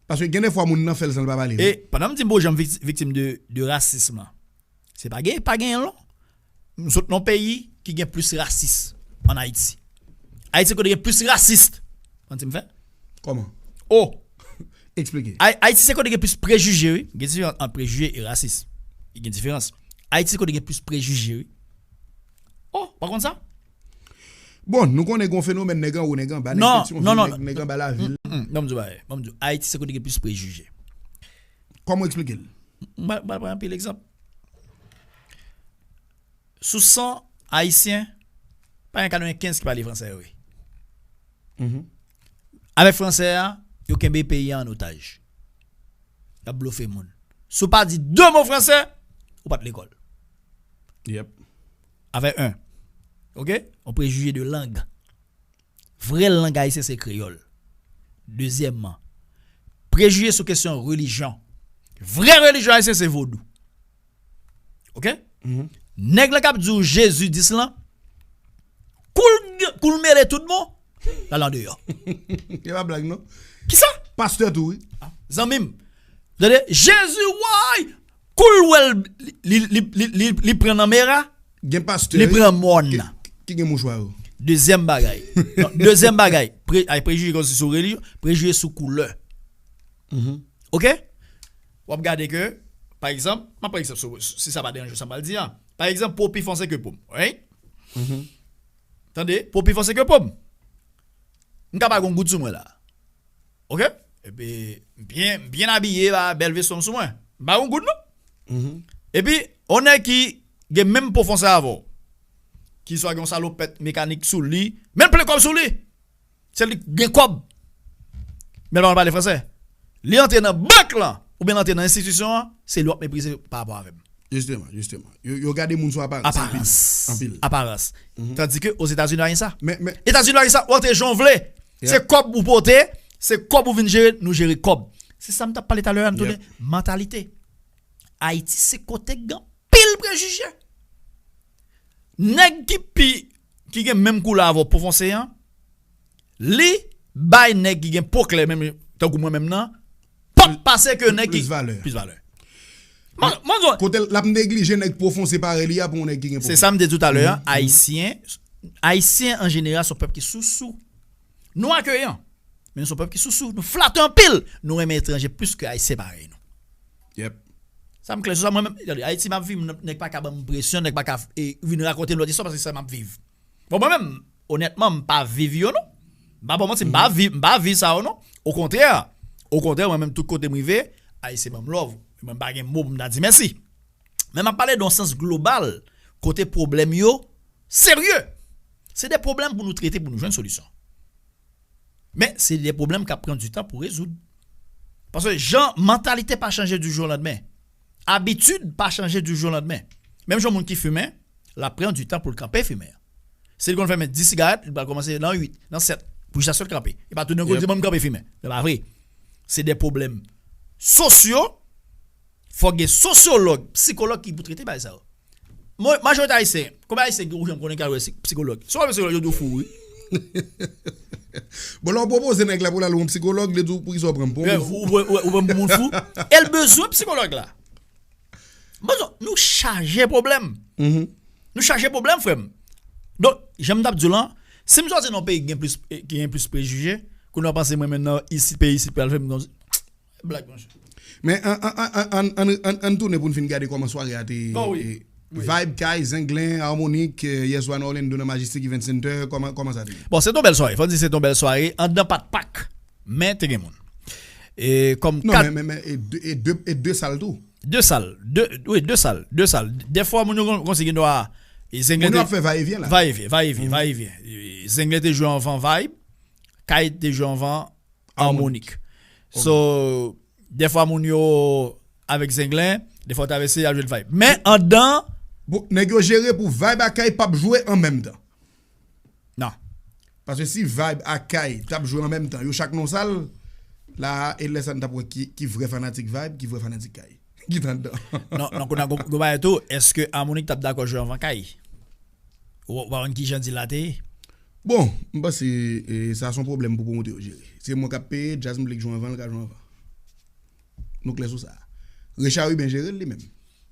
Paske gen de fwa moun nan fè l san l pa pale. E pandan m di m pa janm viktim de, de rasism lan, se pa gen, pa genyen non. M sot nan peyi ki gen plis rasis ann Ayiti. Ayiti se kote gen plis rasis. Konn ti m fè? Kòman? Oh! Eksplike. Ay- Ayiti se kote gen plis prejije, wi. Gen diferans ant prejije e rasis. Gen diferans. Ayiti se kote gen plis prejije, wi. Oh, pa konn sa? Bon, nou konnen gen yon fenomèn nèg anwo, nèg anba, nèg Non, Petyonvil, non, non, nèg, nèg anba lavil. Mm, non, m di w bagay. Bon, m di w, Ayiti se kote gen plis prejije. Kòman w eksplike l? M pral m pral pran anpil egzanp. Sou san Ayisyen, pa gen katrevenkenz ki pale fransè, wi. Mhm. Avèk fransè a, yo kenbe peyi a an otaj. Y ap blofe moun. Si w pa di de mo fransè, ou pa t lekòl. Yep. Avèk en. Oke? On prejije de lang. Vrè lang ayisyen se kreyòl. Dezyèmman, prejije sou kesyon relijyon. Vrè relijyon ayisyen se vodou. Oke? Mhm. Nèg la k ap di w Jezi dis lan, kou l, kou l mele tout bon, l al andeyò. E pa blag, non. Kisa? Pastè tou, wi. Zanmi m, tande, Jezi, woy! Kou l wè l, li, li, li, li, li pran nan mera, Gen pastè li wi, pran mòn ki, nan. Ki gen mouchwa yo. Dezyèm bagay. Non, dezyèm bagay. Pre, ay prejije konsi sou relijyon, prejije sou koulè. Mhm. Oke? W ap gade ke, pa egzanp, m ap pran egzanp sou, si sa pa deranje w, sa m pral di a. Pa egzanp, po pi fonse ke po m. Right? Mhm. Tande, po pi fonse ke po m. M ka pa gon goud sou mwen la. Oke? Epi, m byen, m byen abiye la, bèl veston sou mwen. M pa gon goud non. Mhm. Epi, on nèg ki gen menm po fonse avè w. Ki swa gen yon salopèt mekanik sou li, men l plen kòb sou li. Se li gen kòb. Men l pa konn pale fransè. Li antre nan bank lan, oubyen l antre nan enstitisyon an, se li w ap meprize pa rapò avè m. Jisteman, jisteman. Yo, yo gade moun sou aparans. Aparans. Anpil. Anpil. Aparans. Mhm. Tandis ke Ozetazini pa gen sa. Men, men, Etazini pa gen sa, ou antre jan w vle. Se Yep. Kòb ou pote, se kòb ou vin jere, nou jere kòb. Se sa m t ap pale talè a, m tounen. Yep. Mantalite. Ayiti se kote k gen anpil prejije. Nèg ki pi, ki gen menm koulè avè w, po fonse an, li bay nèg ki gen po klè menm, tankou mwen menm nan, pòt pase ke nèg ki Plis valè. Plis valè. Mwen, mwen, mwen, Kote l ap neglije nèg po fonse parèy li a pou yon nèg ki gen po. Se sa m te di talè a, Ayisyen, Ayisyen an jeneral se yon pèp ki sousou. Nou akeyan, men nou se yon pèp ki sousou. Nou flate anpil. Nou renmen etranje plis ke Ayisyen parèy nou. Yep. Sa m klè sou sa, mwen menm, gade, Ayiti m ap viv, nèg pa ka ban m presyon, nèg pa ka e, vin rakonte m lòt istwa paske sa m ap viv. Bon, mwen menm, onètman, m pa viv yo non. M pa ba w manti, m pa viv, m pa viv sa yo non. Okontrè, okontrè, mwen menm tout kote m rive, Ayisyen ban m love. Mwen m pa gen mo pou m ta di mèsi. Men m ap pale dan yon sans global, kote pwoblèm yo serye. Se de pwoblèm pou nou trete, pou nou jwenn solisyon. Men se de pwoblèm k ap pran du tan pou rezoud. Paske jan mantalite pa chanje du jour au lendemain. Abitid pa chanje du jour au lendemain. Menm jan moun ki fimen, l ap pran du tan pou l kanpe fimen an. Si l konn fimen dis sigarèt, li pral kòmanse nan uit, nan sèt, pou jistasyon l kanpe. E pa tout nan kou l di, "Ban m kanpe fimen." Se pa vre. Se de pwoblèm sosyo, fòk gen sosyològ, sikològ ki pou trete bagay sa yo. Mwen, majorite ayisyen, konbyen ayisyen ou janm konnen ki al wè si- sikològ? Si w al wè sikològ, yo di w fou, wi. Bon, lè w pwopoze nèg la pou l al wè yon sikològ, li di w, "Poukisa w pran m pou yon moun fou?" Ou pran pou yon moun fou. E l bezwen sikològ la. Bon, nou chaje pwoblèm. Mhm. Nou chaje pwoblèm, frè m. Donk, jan m t ap di w lan, si m sòti nan yon peyi ki gen plis, ki gen plis prejije, kounye a w panse mwen menm nan isit, peyi isit pral fè m konn blag, monchè. Men an, an, an, an, an, an, an tounen pou n fin gade kòman sware a te Oh, wi. eh, Wi. Vibe, Kay, Zenglen, Harmonic, eh, Yeswa nan Orlando nan Majestic Event Center, kòman, kòman sa te ye? Bon, se t yon bèl sware. Fò n di se t yon bèl sware. Anndan pa t pak, men te gen moun. E kòm Non, kat men, men, men e de, e de, e de sal tou. De sal. De, wi, de sal. De sal. Dèfwa, moun yo kon- konsi gen dwa. E Zenglen Moun yo te- ap fè va e vyen la. Va e vyen, va e vyen, va e vyen. E Zenglen te jwe anvan Vibe. Kay te jwe anvan Harmonic. So, dèfwa moun yo avèk Zenglen, dèfwa yo travèse, y al jwe Vibe. Men anndan, Bon, nèg yo jere pou Vibe ak Kay p ap jwe an menm tan. Non. Paske si Vibe ak Kay t ap jwe an menm tan, yo chak nan sal, la, e lè sa n t ap wè ki, ki vrè fanatik Vibe, ki vrè fanatik Kay. Ki t anndan. Non, non, kounye a, gon bagay tou, èske Harmonic t ap dakò jwe anvan Kay? Ou, ou pa konn ki jan di la te ye? Bon, m panse e, sa se yon pwoblèm pou pwomotè yo jere. Se mwen k ap peye, djaz m vle k jwe anvan, l ka jwe anvan. Nou klè sou sa. Richard Rubin jere l li menm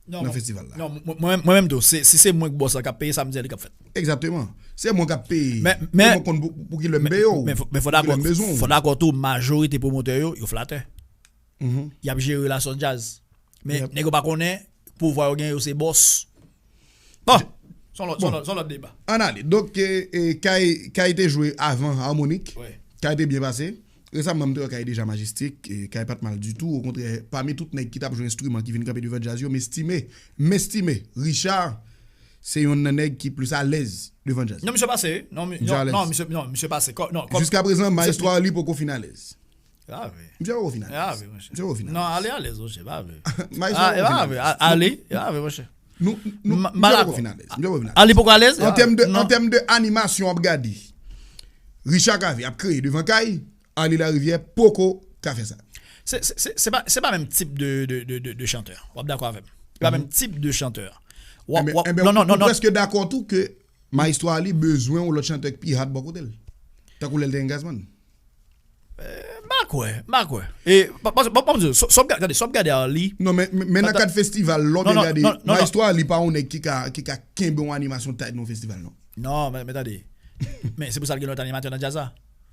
nan festival la. Non, mwen menm tou, si se mwen k bòs la k ap peye, sa m di a li k ap fèt. Egzakteman. Se mwen k ap peye. Men, men, mwen konn pou ki lè m peye w. Men fò dakò, fò dakò tou, majorite pwomotè yo, yo flatè. Y ap jere relasyon djaz. Men nèg yo pa konnen pouvwa yo gen, yo se bòs. Bon, se yon lòt, se yon lòt, se yon lòt deba. Ann ale. Donk, e, e, Kay, Kay te jwe avan Harmonik. Kay te byen pase. Resaman, m te wè Kay deja majistik. E, Kay pa t mal ditou. Okontrè, pami tout nèg ki t ap jwe enstriman ki vin kanpe devan djaz yo, m estime, m estime Richard se yonn nan nèg ki plis alèz devan djaz. Non, misye pase, wi. Non, non, misye, non, misye pase. Jiskaprezan, Maestro Arly poko fin alèz. Grave. Misye poko fin alèz. Grave, monchè. Misye poko fin alèz. Non, Arly alèz, monchè, pa vre. Maestro poko fin alèz. Arly, grave, monchè. Nou, nou, misye poko fin alèz. Misye poko fin alèz. Arly poko alèz? An tèm de, an tèm de animasyon w ap gade, Richard Cavé ap kreye devan kay, Arly Larivière poko ka fè sa. Se, se, se, se pa, se pa menm tip de, de, de, de, de chantè. W ap dakò avè m. Se pa menm tip de chantè. W ap, w ap, non, non, non, non. Ou prèske dakò tou ke Maestro Arly bezwen yon lòt chantè ki pi hard bò kote l. Tankou lè l te Young Gazman. M pa kwè, m pa kwè. E, pa, pa, pa, pa, sa w ap gade, sa w ap gade Arly. Non, men, men, men nan kad festival, lè w te gade, Maestro Arly pa yon nèg ki ka, ki ka kenbe yon animasyon tight nan yon festival, non. Non, men, men tande. Men se pou sa l gen lòt animatè nan djaz la.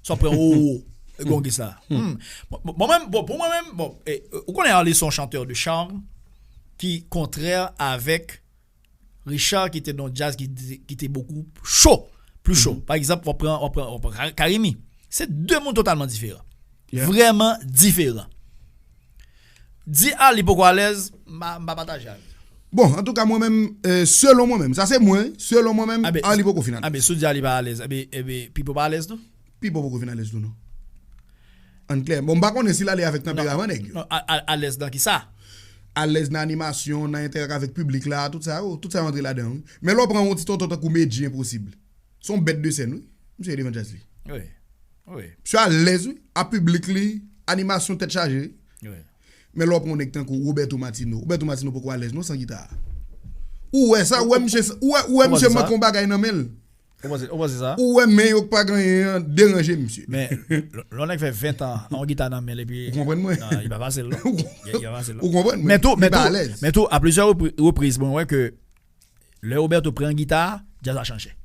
Sa w pran, o, o, e gon gis la. Bon, bon, mwen menm, bon, pou mwen menm, bon, e, ou konnen Arly se yon chantè de charm ki kontrè avèk Richard ki te nan djaz ki, ki te bokou cho, pli cho. Pa egzanp, w ap pran, w ap pran, w ap pran Ka-, Carimi. Se de moun totalman diferan. Vrèman diferan. Di Arly poko alèz, m pa, m pa pataje avè w. Bon, antouka, mwen menm, e, selon mwen menm, sa se mwen, selon mwen menm, Arly poko fin alèz. Anben, si w di Arly pa alèz, anben, anben, Pipo pa alèz tou? Pipo poko fin alèz tou, non. Ann klè. Bon, m pa konnen si l ale avèk tanperaman nèg yo. Non, a, a, alèz nan kisa? Alèz nan animasyon, nan entèrak avèk piblik la, tout sa yo, tout sa yo antre ladan, wi. Men lè w pran yon ti tonton tankou Medjy Enposib. Se yon bèt de sèn, wi. Misye devan djaz li. Wi. Wi. Misye alèz, wi. A piblik li, animasyon tèt chaje. Wi. Men lè w pran yon nèg tankou Roberto Martino. Roberto Martino poko alèz non san gita. Ou wè sa, ou wè misye, ou wè, ou wè misye manke yon bagay nan men l. Ou panse, ou panse sa? Ou wè men yo k pa genyen an deranje misye. Men, lè, lè yon nèg fè ven tan an yon gita nan men l epi... Ou konprann mwen? Non, li pa fasil, non. Li, li pa fasil, non. Ou konprann mwen? Men tou, men tou, men tou, a plizyè repri-, repriz, mwen wè ke lè Roberto pran gita, djaz la chanje.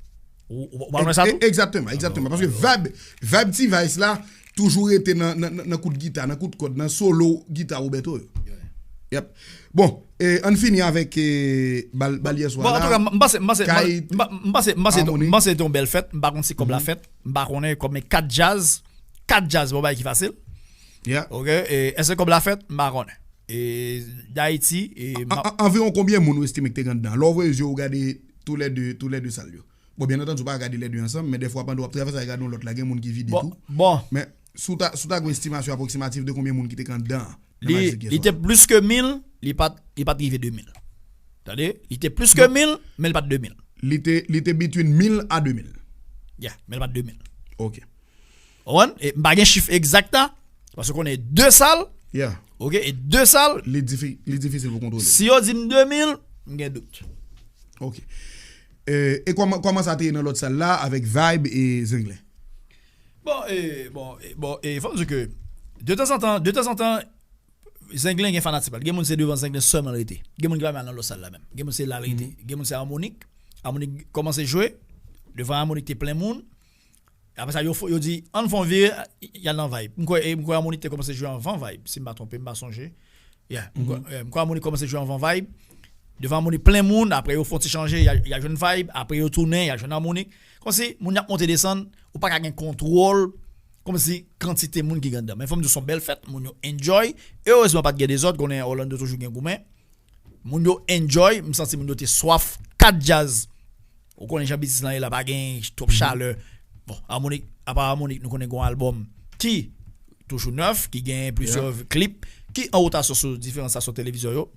Ou, ou, ou pa wè sa tou? Egzakteman, egzakteman. Paske vibe, vibe T-Vice la, toujou rete nan, nan, nan, nan kout gita, nan kout kòd, nan solo gita Roberto yo. Yep. Bon, e, ann fini avèk, e, bal, bal yè swa la. Bon, antouka, m panse, m panse, m panse, m panse, m panse, m panse se te yon bèl fèt. M pa konn si kòb la fèt. M pa konnen kòb, men kat djaz, kat djaz, bon, bagay ki fasil. Ok, e, èske kòb la fèt? M pa konnen. E, Dayiti, e, anviwon konbyen moun ou estime ki te gen anndan? Lè w voye zye w gade toulède, toulède sal yo. Bon, byen antandi, ou pa gade lè de ansanm, men dèfwa pandan w ap travay, sa gade yon lòt la, gen moun ki vide tou. Bon. Men, si w ta, si w ta gen yon estimasyon apwoksimatif de konbyen moun ki te gen anndan an, nan li, li te plis ke mil, li pa t, li pa t rive de mil. Tande? Li te plis ke mil, men li pa t de mil. Li te, li te between mil a de mil. Yeah, men li pa t de mil. Ok. Ou konprann? E m pa gen chif egzak la, paske konnen de sal, ok, e de sal, li difi-, li difisil pou kontwole. Si yo di m de mil, m gen dout. Ok. E, e kòman, kòman sa te ye nan lòt sal la avèk Vibe e Zenglen? Bon, e, bon, e, bon, e, fò m di ke de tanzantan, de tanzantan, Zenglen gen fanatik pa l. Gen moun se devan Zenglen sèlman l rete. Gen moun ki pa menm al nan lòt sal la menm. Gen moun se la l rete. Gen moun se Harmonik. Harmonik kòmanse jwe. Devan Harmonik te plen moun. Apre sa, yo fo-, yo di, ann fè yon vire, y al nan Vibe. M kwè, e, m kwè Harmonik te kòmanse jwe anvan Vibe, si m pa twonpe, m pa sonje. Yeah, m kwè, yeah, m kwè Harmonik kòmanse jwe anvan Vibe. Devan Harmonik plen moun, apre yo fè yon ti chanje, y a, y a jwenn Vibe, apre yo tounen, y a jwenn Harmonik. Kòmsi, moun y ap monte desann, ou pa ka gen kontwòl, kòmsi kantite moun ki gen anndan. Men fò m di w, se yon bèl fèt, moun yo enjoy. Erezman, pa t gen dezòd, konnen Orlando toujou gen goumen. Moun yo enjoy, m santi moun yo te swaf kat djaz. Ou konnen jan biznis lan ye la, pa gen twòp chalè. Bon, Harmonik, apa Harmonik, nou konnen gen yon albòm ki toujou nèf, ki gen plizyè klip, ki an wotasyon sou diferan estasyon televizyon yo.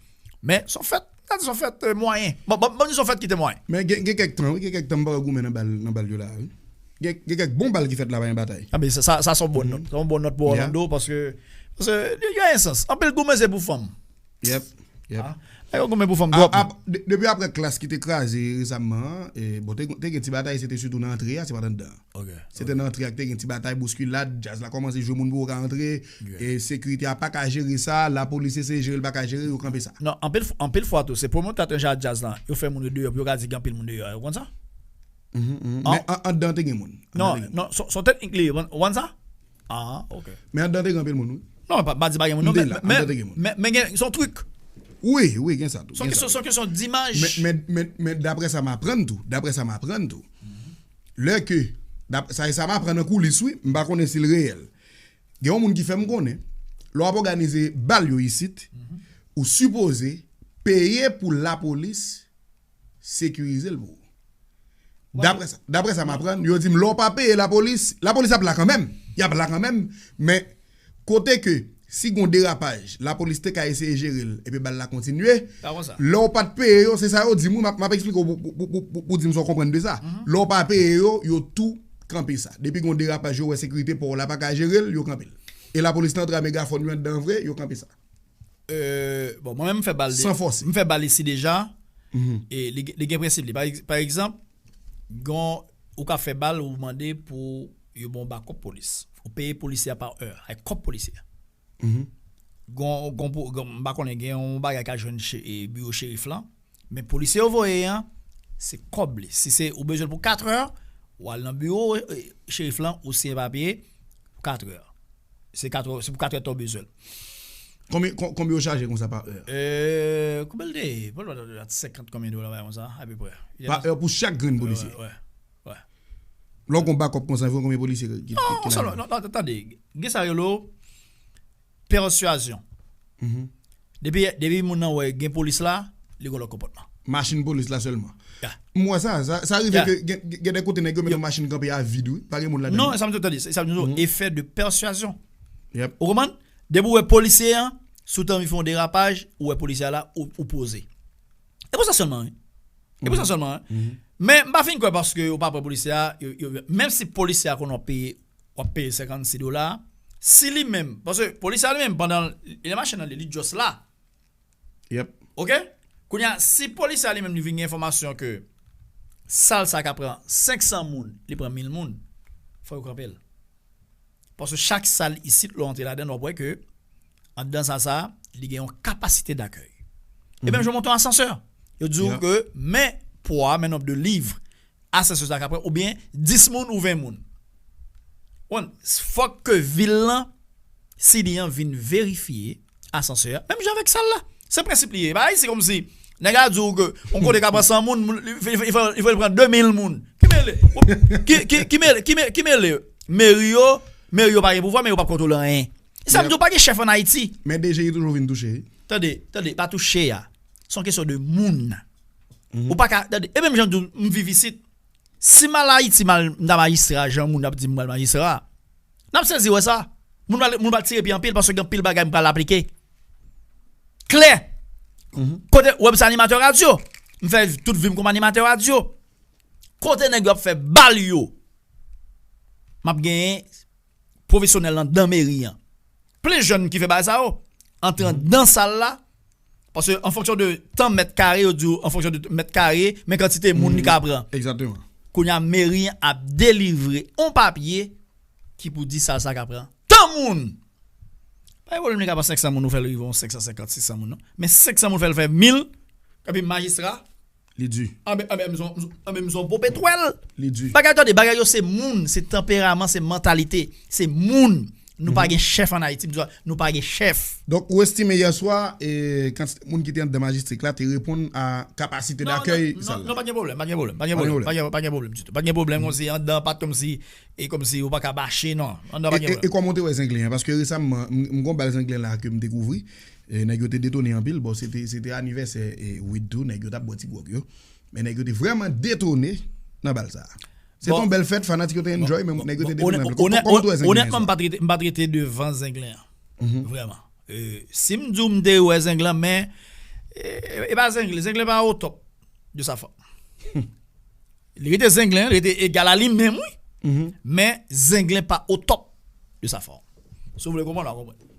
Men, se yon fèt, gade, se yon fèt, e, mwayen. Bon, bon, bon, se yon fèt ki te mwayen. Men gen, gen kèk tan, wi, gen kèk tan m pa wè goumen nan bal, nan bal yo la, wi. Gen, gen kèk bon bal ki fèt la, pa gen batay. A, men sa, sa, sa se yon bon nòt. Se yon bon nòt pou Orlando, paske, paske, gen, gen yon sans. Anpil goumen se pou fanm. Yep. Yep. Ah, nèg yo goumen pou fanm twòp. Depi apre Klass ki te kraze resamman an, bon, te gen ti batay, se te sitou nan antre a, se pa t anndan an. Se te nan antre a ki te gen ti batay, bouskilad, djaz la kòmanse jwe moun pou yo ka antre, e sekirite a pa ka jere sa, lapolis eseye jere l, pa ka jere, yo kanpe sa. Non, anpil fwa tou, se pwomotè atè jan djaz lan, yo fè moun yo deyò, pou yo ka di gen anpil moun deyò a, ou konn sa? Men anndan te gen moun. Non, non, se yon teknik li ye, ou konn sa? Ah, ok. Men anndan te gen anpil moun, wi. Non, pa di pa gen moun, non, men gen, se yon trik. Wi, wi, gen sa tou. Se yon kesyon dimaj. Men, men, men, men daprè sa m aprann tou, daprè sa m aprann tou, lè ke, sa e sa m aprann an koulis, wi, m pa konnen si l reyèl. Gen yon moun ki fè m konnen, lè w ap òganize bal yo isit, ou sipoze peye pou lapolis sekirize l pou ou. Daprè sa, daprè sa m aprann, yo di m lè w pa peye lapolis, lapolis ap la kanmenm. Y ap la kanmenm, men kote ke si gon derapaj, lapolis te ka eseye jere l, epi bal la kontinye. Lè w pa t peye yo, se sa yo di m, wi, m ap, m ap eksplike w pou, pou, pou, pou, pou di m sa w konprann de sa. Lè w pa peye yo, yo tou kanpe sa. Depi gon derapaj, yo wè sekirite pa w la pa ka jere l, yo kanpe l. E lapolis te antre a megafòn yo anndan vre, yo kanpe sa. Euh, bon, mwen menm m fè bal de, San fòse. M fè bal isi deja. E li, li gen prensip li. Pa, pa egzanp, gon, ou ka fè bal, ou mande pou yo bon bakòp polis. Ou peye polisye a pa è, ak kòb polisye a. Gon, gon, pou- gon, m pa konnen, gen yon bagay ka jwenn che- e, biwo cherif lan. Men polisye yo voye an, se kòb li. Si se ou bezwen l pou katrè, ou al nan biwo e, cherif lan, ou siyen papye pou katrè. Se katrè, se pou katrè tan w bezwen l. Konbyen, kon- konbyen yo chaje konsa pa è? Euh, konbyen l te ye? Bon, l te senkant konbyen dola, bagay konsa, apeprè. Pa è pou chak grenn polisye? Wè, wè. Lè w gon bakòp konsa, fò konbyen polisye ki, ki, Non, ki sa, la? Non, non, tande, gen sa yo rele perswazyon. Depi, depi moun nan wè gen polis la, li gon lòt konpòtman. Machin polis la sèlman. M wè sa, sa, sa rive ke gen, gen, gen de kote nèg yo met yon machin kanpe a vid, wi. Pa gen moun ladan. Non, sa m di w, tande, sa m di w, efè de perswazyon. Ou konprann? Depi w wè polisye an, si w te anvi fè yon derapaj, ou wè polisye a la, ou, ou poze. E pou sa sèlman, wi. E pou sa sèlman, wi. Men m pa fin kwè paske yo pa pran polisye a, yo, yo, menm si polisye a konn w ap peye, w ap peye senkannsis dola, si li menm, paske polisye a li menm, pandan li nan machin nan, li, li just la. Yep. Ok? Kounye a, si polisye a li menm li vin gen enfòmasyon ke sal sa ka pran senk san moun, li pran mil moun, fò yo kanpe l. Paske chak sal isit, lè w antre ladan l, w ap wè ke anndan sal sa, li gen yon kapasite dakèy. E menm jan w monte yon asansè, yo di w ke men pwa, men nonb de liv asansè sa ka pran, oubyen dis moun ou ven moun. Bon, fòk ke vil lan, sidi an vin verifye asansè a, menm jan avèk sal la. Se prensip li ye. Bagay se kòmsi nèg la di w ke yon kote ka pran san moun, moun, li, li, li, li fè, li fè l pran de mil moun. Ki mele? Ki, ki, ki mele, ki me- ki mele? Meri yo, meri yo pa gen pouvwa, meri yo p ap kontwole anyen. E sa m di w, pa gen chèf ann Ayiti. Men D G I toujou vin touche, wi. Tande, tande, pa touche a. Se yon kesyon de moun. Ou pa ka, tande, e menm jan m di w, m viv isit. Si m al Ayiti, m al, m ta majistra, jan moun ap di m pral majistra, n ap sezi wè sa. Moun pral, moun pral tire pye anpil paske gen anpil bagay m pral aplike. Klè. Kote, wè m se animatè radyo. M fè tout vi m kòm animatè radyo. Kote nèg yo ap fè bal yo, m ap genyen pwofesyonèl anndan meri an. Plis jèn ki fè bagay sa yo, antre anndan sal la, paske an fonksyon de tan mèt kare, yo di w an fonksyon de mèt kare, men kantite moun li ka pran. Egzakteman. Kounye a, meri an ap delivre yon papye ki pou di sal sa ka pran tan moun. Pa gen pwoblèm, li ka pran senk san moun, ou fè l rive yon senk san senkant, sis san moun, non. Men senk san moun fè l fè mil, epi majistra, Li di. Anben, anben, m son, anben, m son pope twèl. Li di. Bagay, tande, bagay yo se moun, se tanperaman, se mantalite, se moun. Nou pa gen chèf ann Ayiti, m di w, nou pa gen chèf. Donk, ou estime yè swa, e, kantite moun ki te anndan majistrik la te reponn a kapasite dakèy sal la? Non, non, non, pa gen pwoblèm, pa gen pwoblèm, pa gen pwoblèm, pa gen, pa gen pwoblèm ditou. Pa gen pwoblèm, kòmsi anndan pa t kòmsi, e kòmsi ou pa ka mache, non. Anndan pa gen pwoblèm. E, e, e kòman w te wè Zenglen an? Paske resamman, m, m gon bal Zenglen la ke m dekouvri. E nèg yo te detone anpil. Bon, se te, se te anivèsè, e, Wid tou, nèg yo t ap bwè ti gwòg yo. Men nèg yo te vrèman detone nan bal sa a. Se te yon bèl fèt, fanatik yo te enjoy, men nèg yo te detone anpil. Kòman w te wè Zenglen sa? Onètman, m pa t rete, m pa t rete devan Zenglen an. Vrèman. E, si m di w m te wè Zenglen, men, e, e pa Zenglen, Zenglen pa o top de sa fòm. Li rete Zenglen, li rete egal a li menm, wi. Men Zenglen pa o top de sa fòm. Si w vle konprann, w a konprann.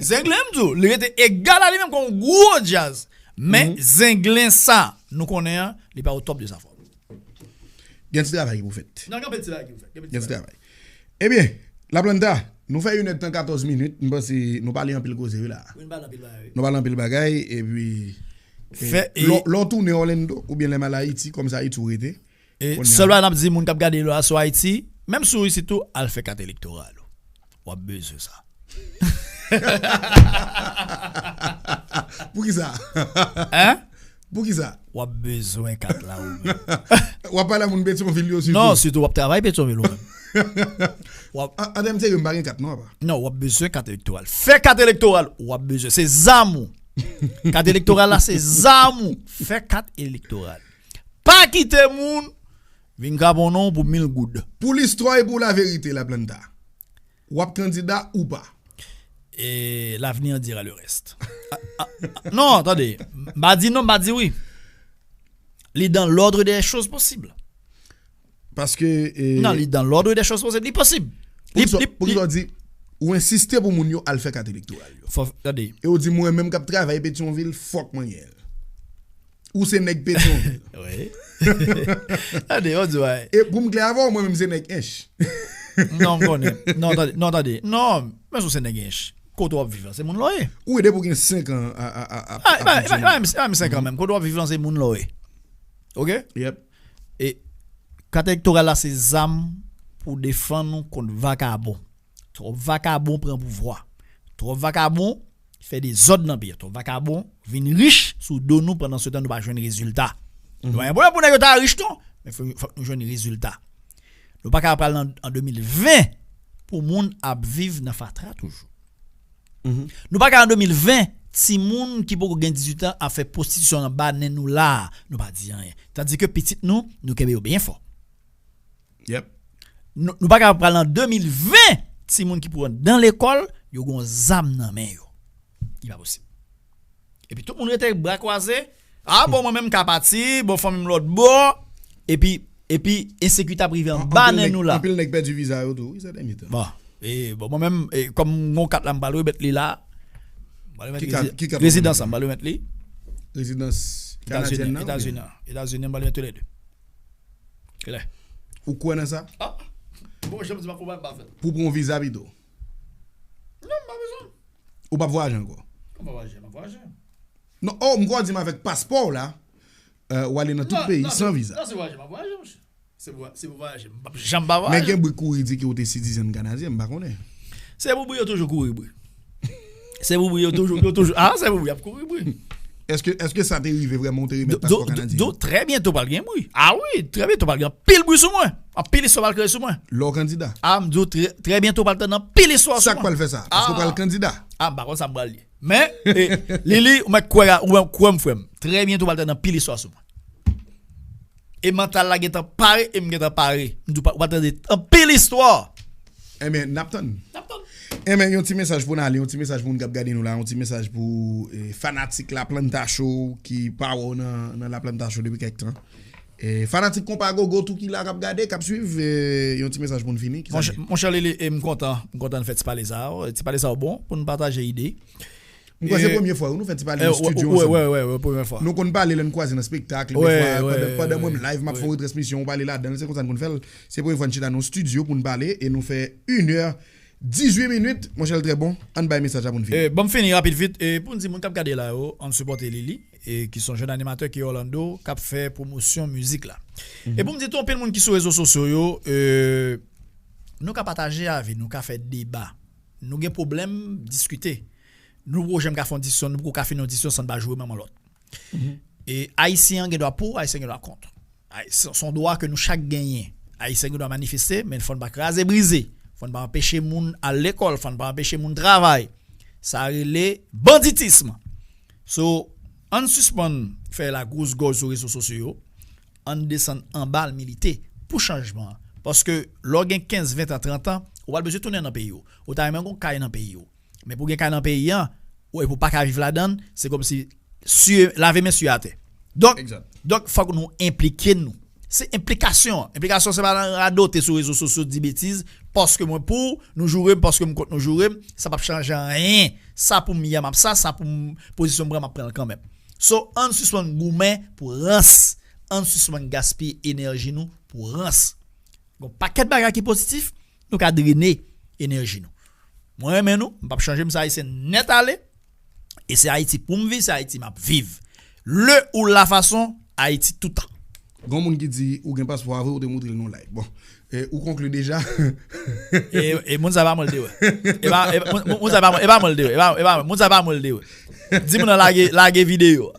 Zenglen, m di w, li rete egal a li menm kon gwo djaz. Men, Zenglen sa, nou konnen an, li pa o top de sa fòm. Gen ti travay ki pou fèt. Non, gen anpil ti travay ki pou fèt. Gen anpil ti travay. Ebyen, Laplanta, nou fè inèdtan katòz minit. M panse nou pale anpil koze, wi, la. Wi, nou pale anpil bagay, wi. Nou pale anpil bagay, epi, e, lè w tounen Orlando, oubyen lè m al Ayiti, kòm se Ayiti ou rete, e sèl bagay n ap di moun k ap gade la sou Ayiti, menm si w isit tou, al fè kat elektoral ou. W ap bezwen sa. Poukisa? Hein? Poukisa? W ap bezwen kat la ou menm. W ap pale a moun Petyonvil yo sitou. Non, sitou w ap travay Petyonvil ou menm. W ap An, an tèm serye, m pa gen kat non, apa. Non, w ap bezwen kat elektoral. Fè kat elektoral, w ap bezwen. Se zam ou. Kat elektoral la, se zam ou. Fè kat elektoral. Pa kite moun vin kraponnen w pou mil goud. Pou listwa e pou laverite, Laplanta, w ap kandida ou pa? Et l'avenir dira le reste. Ah, ah, ah, non, tande. M pa di non, m pa di wi. Li dans l'ordre des choses possibles. Paske, e, Non, li dans l'ordre des choses possibles. Li posib. Li, poukisa, li, poukisa li w di, ou ensiste pou moun yo al fè kat elektoral yo? Fò, tande. E ou di, mwen menm k ap travay Petyonvil, fòk mwen gen l. Ou se nèg Petyonvil. Wi. Tande, ou di, wi. E pou m klè avè w, mwen menm se nèg Ench. Non, m konnen. Non, tande, non, tande. Non, men si w se nèg Ench, kote w ap viv lan, se moun la w ye. Ou ye depi w gen senk an a, a, a, a, a, a, a, a, a, a, senk an menm. Kote w ap viv lan, se moun la w ye. Oke? Yep. E kat elektoral la, se zam pou defann ou kont vakabon. Twòp vakabon pran pouvwa. Twòp vakabon fè dezòd nan peyi a. Twòp vakabon vin rich sou do nou, pandan se tan nou pa jwenn rezilta. Nou pa gen pwoblèm pou nèg yo ta rich non, men fò, fòk nou jwenn rezilta. Nou pa ka pral nan, an de mil ven pou moun ap viv nan fatra toujou. Nou pa ka an de mil ven, timoun ki poko gen dizuit an ap fè pwostitisyon anba nen nou la, nou pa di anyen. Tandike pitit nou, nou kenbe yo byen fò. Yep. Nou, nou pa ka pral an de mil ven, timoun ki pou anndan lekòl, yo gen yon zam nan men yo. Li pa posib. Epi tout moun rete bra kwaze. Ah, bon, mwen menm m ka pati, bon, fanmi m lòt bò. Epi, epi, ensekirite ap rive anba nen nou la. Anpil nèg pèdi viza yo tou, wi, sèten mitan. Bon, e, bon, mwen menm, e, kòm m gen yon kat la, m pral remèt li la. M pral remèt rezidans lan, m pral remèt li. Rezidans kanadyèn nan, Etazini, Etazini, m pral remèt tou lè de. Klè. Ou kwè nan sa? Ah, bon, jan m di m ap fè, m pa fè. Pou pran yon viza pito. Non, m pa bezwen. Ou p ap vwayaje ankò? Kòman vwayaje? M ap vwayaje. Non, oh, m kwè w di m avèk paspò w la, euh, w ale nan tout peyi san viza. Non, se vwayaje, m ap vwayaje, monchè. Se pou, se pou vwayaje. M p ap janm pa vwayaje. Men gen bri kouri di ke w te sitizen kanadyen, m pa konnen. Se pou bri yo toujou kouri bri. Se pou bri yo toujou, yo toujou, ah, se pou bri y ap kouri bri. Èske, èske sa te rive vrèman, ou te remèt paspò kanadyen? Trè byento pral gen bri. Ah wi, trè byento pral gen anpil bri sou mwen. Anpil istwa pral kreye sou mwen. Lè w kandida? Ah, m di w trè, trè byento pral tande anpil istwa sou mwen. Sa k pral fè sa? Paske w pral kandida. Ah, m pa konn sa m pral ye. Men, e, Lili, ou mèt kwè, ou mèt kwè m, frè m. Trè byento pral tande anpil istwa sou mwen. E mantal la gentan pare, e m gentan pare. M di w pa, w pral tande anpil istwa. Enben, n ap tann. N ap tann. Enben, yon ti mesaj pou n ale, yon ti mesaj pou moun k ap gade nou la, yon ti mesaj pou, e, fanatik Laplanta Show ki pa wè w nan, nan Laplanta Show depi kèk tan. E, fanatik Konpa Gogo tou ki la k ap gade, k ap swiv, e, yon ti mesaj pou n fini. Monchè, monchè Lili, e, m kontan, m kontan n fè ti pale sa yo. Ti pale sa yo bon, pou n pataje ide. M kwè se premye fwa, wi, nou fè ti pale nan estidyo ansanm. Wè, wè, wè, premye fwa. Nou konn pale lè n kwaze nan spektak, pandan, pandan mwen m live, m ap fè yon retransmisyon, ou pale ladan l, se konsa n konn fè l. Se premye fwa n chita nan estidyo pou n pale, e nou fè inè dizuit minit, monchè, l trè bon. Ann bay mesaj la pou n fini. E, ban m fini rapid vit, e, pou n di moun k ap gade la yo, ann sipòte Lili, e, ki se yon jèn animatè ki Orlando, k ap fè pwomosyon mizik la. E pou m di tou, anpil moun ki sou rezo sosyo yo, e, nou ka pataje avi, nou ka fè deba. Nou gen pwoblèm, diskite. Nou poko janm ka fè yon diskisyon, nou poko ka fini yon diskisyon san n pa joure manman lòt. E Ayisyen an gen dwa pou, Ayisyen an gen dwa kont. Ay-, se, se yon dwa ke nou chak genyen. Ayisyen gen dwa manifeste, men fò n pa kraze brize. Fò n pa anpeche moun al lekòl, fò n pa anpeche moun travay. Sa rele banditism. So, ann sispann fè lagwous gòj sou rezo sosyo yo. Ann desann anba, al milite pou chanjman an. Paske lè w gen kenz, ven tan, trant an, ou pral bezwen tounen nan peyi w. Ou ta renmen gen yon kay nan peyi w. Men pou gen kay nan peyi an, ou, epi w pa ka viv ladan l, se kòmsi siye, lave men siye atè. Donk, donk, fòk nou enplike nou. Se enplikasyon. Enplikasyon, se pa nan radote sou rezo sosyo, di betiz, paske mwen pou nou joure m, paske m kont nou joure m, sa p ap chanje anyen. Sa pou m ye a m ap sa, sa pou m pozisyon m pran m ap pran l kanmenm. So, ann sispann goumen pou rans. Ann sispann gaspiye enèji nou pou rans. Gon pakèt bagay ki pozitif, nou ka drene enèji nou. Mwen renmen nou, m p ap chanje, m se Ayisyen nèt ale. E se Ayiti pou m viv, se Ayiti m ap viv. Le ou la fason, Ayiti toutan. Gon moun ki di ou gen paspò a vre, ou te moutre l nan live. Bon, e, ou konkli deja. E, e moun sa pa mwen l te wè. E pa, e, moun, moun sa pa mwen, e pa mwen l te wè. E pa, e pa, moun sa pa mwen l te wè. Di moun nan lage, lage videyo.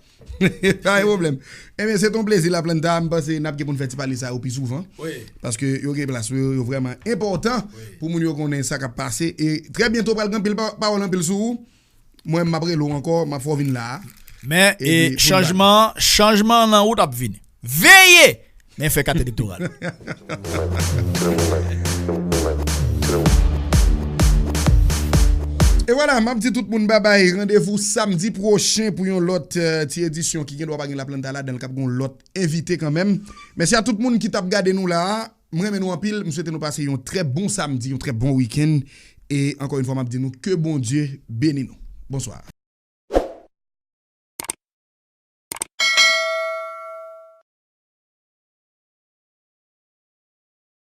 Pa gen pwoblèm. Ebyen, se ton plezi, Laplanta. M panse n ap gen pou n fè ti pale sa yo pi souvan. Wi. Paske yo gen plas yo, yo vrèman enpòtan pou moun yo konnen sa k ap pase. E trè byento pral gen anpil pa- pawòl anpil sou ou. Mwen, m ap rele w ankò, m ap fè w vin la a. Men, e, chanjman, chanjman nan wout ap vini. Veye! Men fè kat elektoral. E vwala, m ap di tout moun babay. Randevou samdi pwochen pou yon lòt, eh, ti edisyon ki gen dwa pa gen Laplanta ladan l, k ap gen yon lòt envite kanmenm. Mèsi a tout moun ki t ap gade nou la a. M renmen nou anpil. M swete nou pase yon trè bon samdi, yon trè bon wikenn. E ankò yon fwa, m ap di nou ke Bondye beni nou. Bonswa.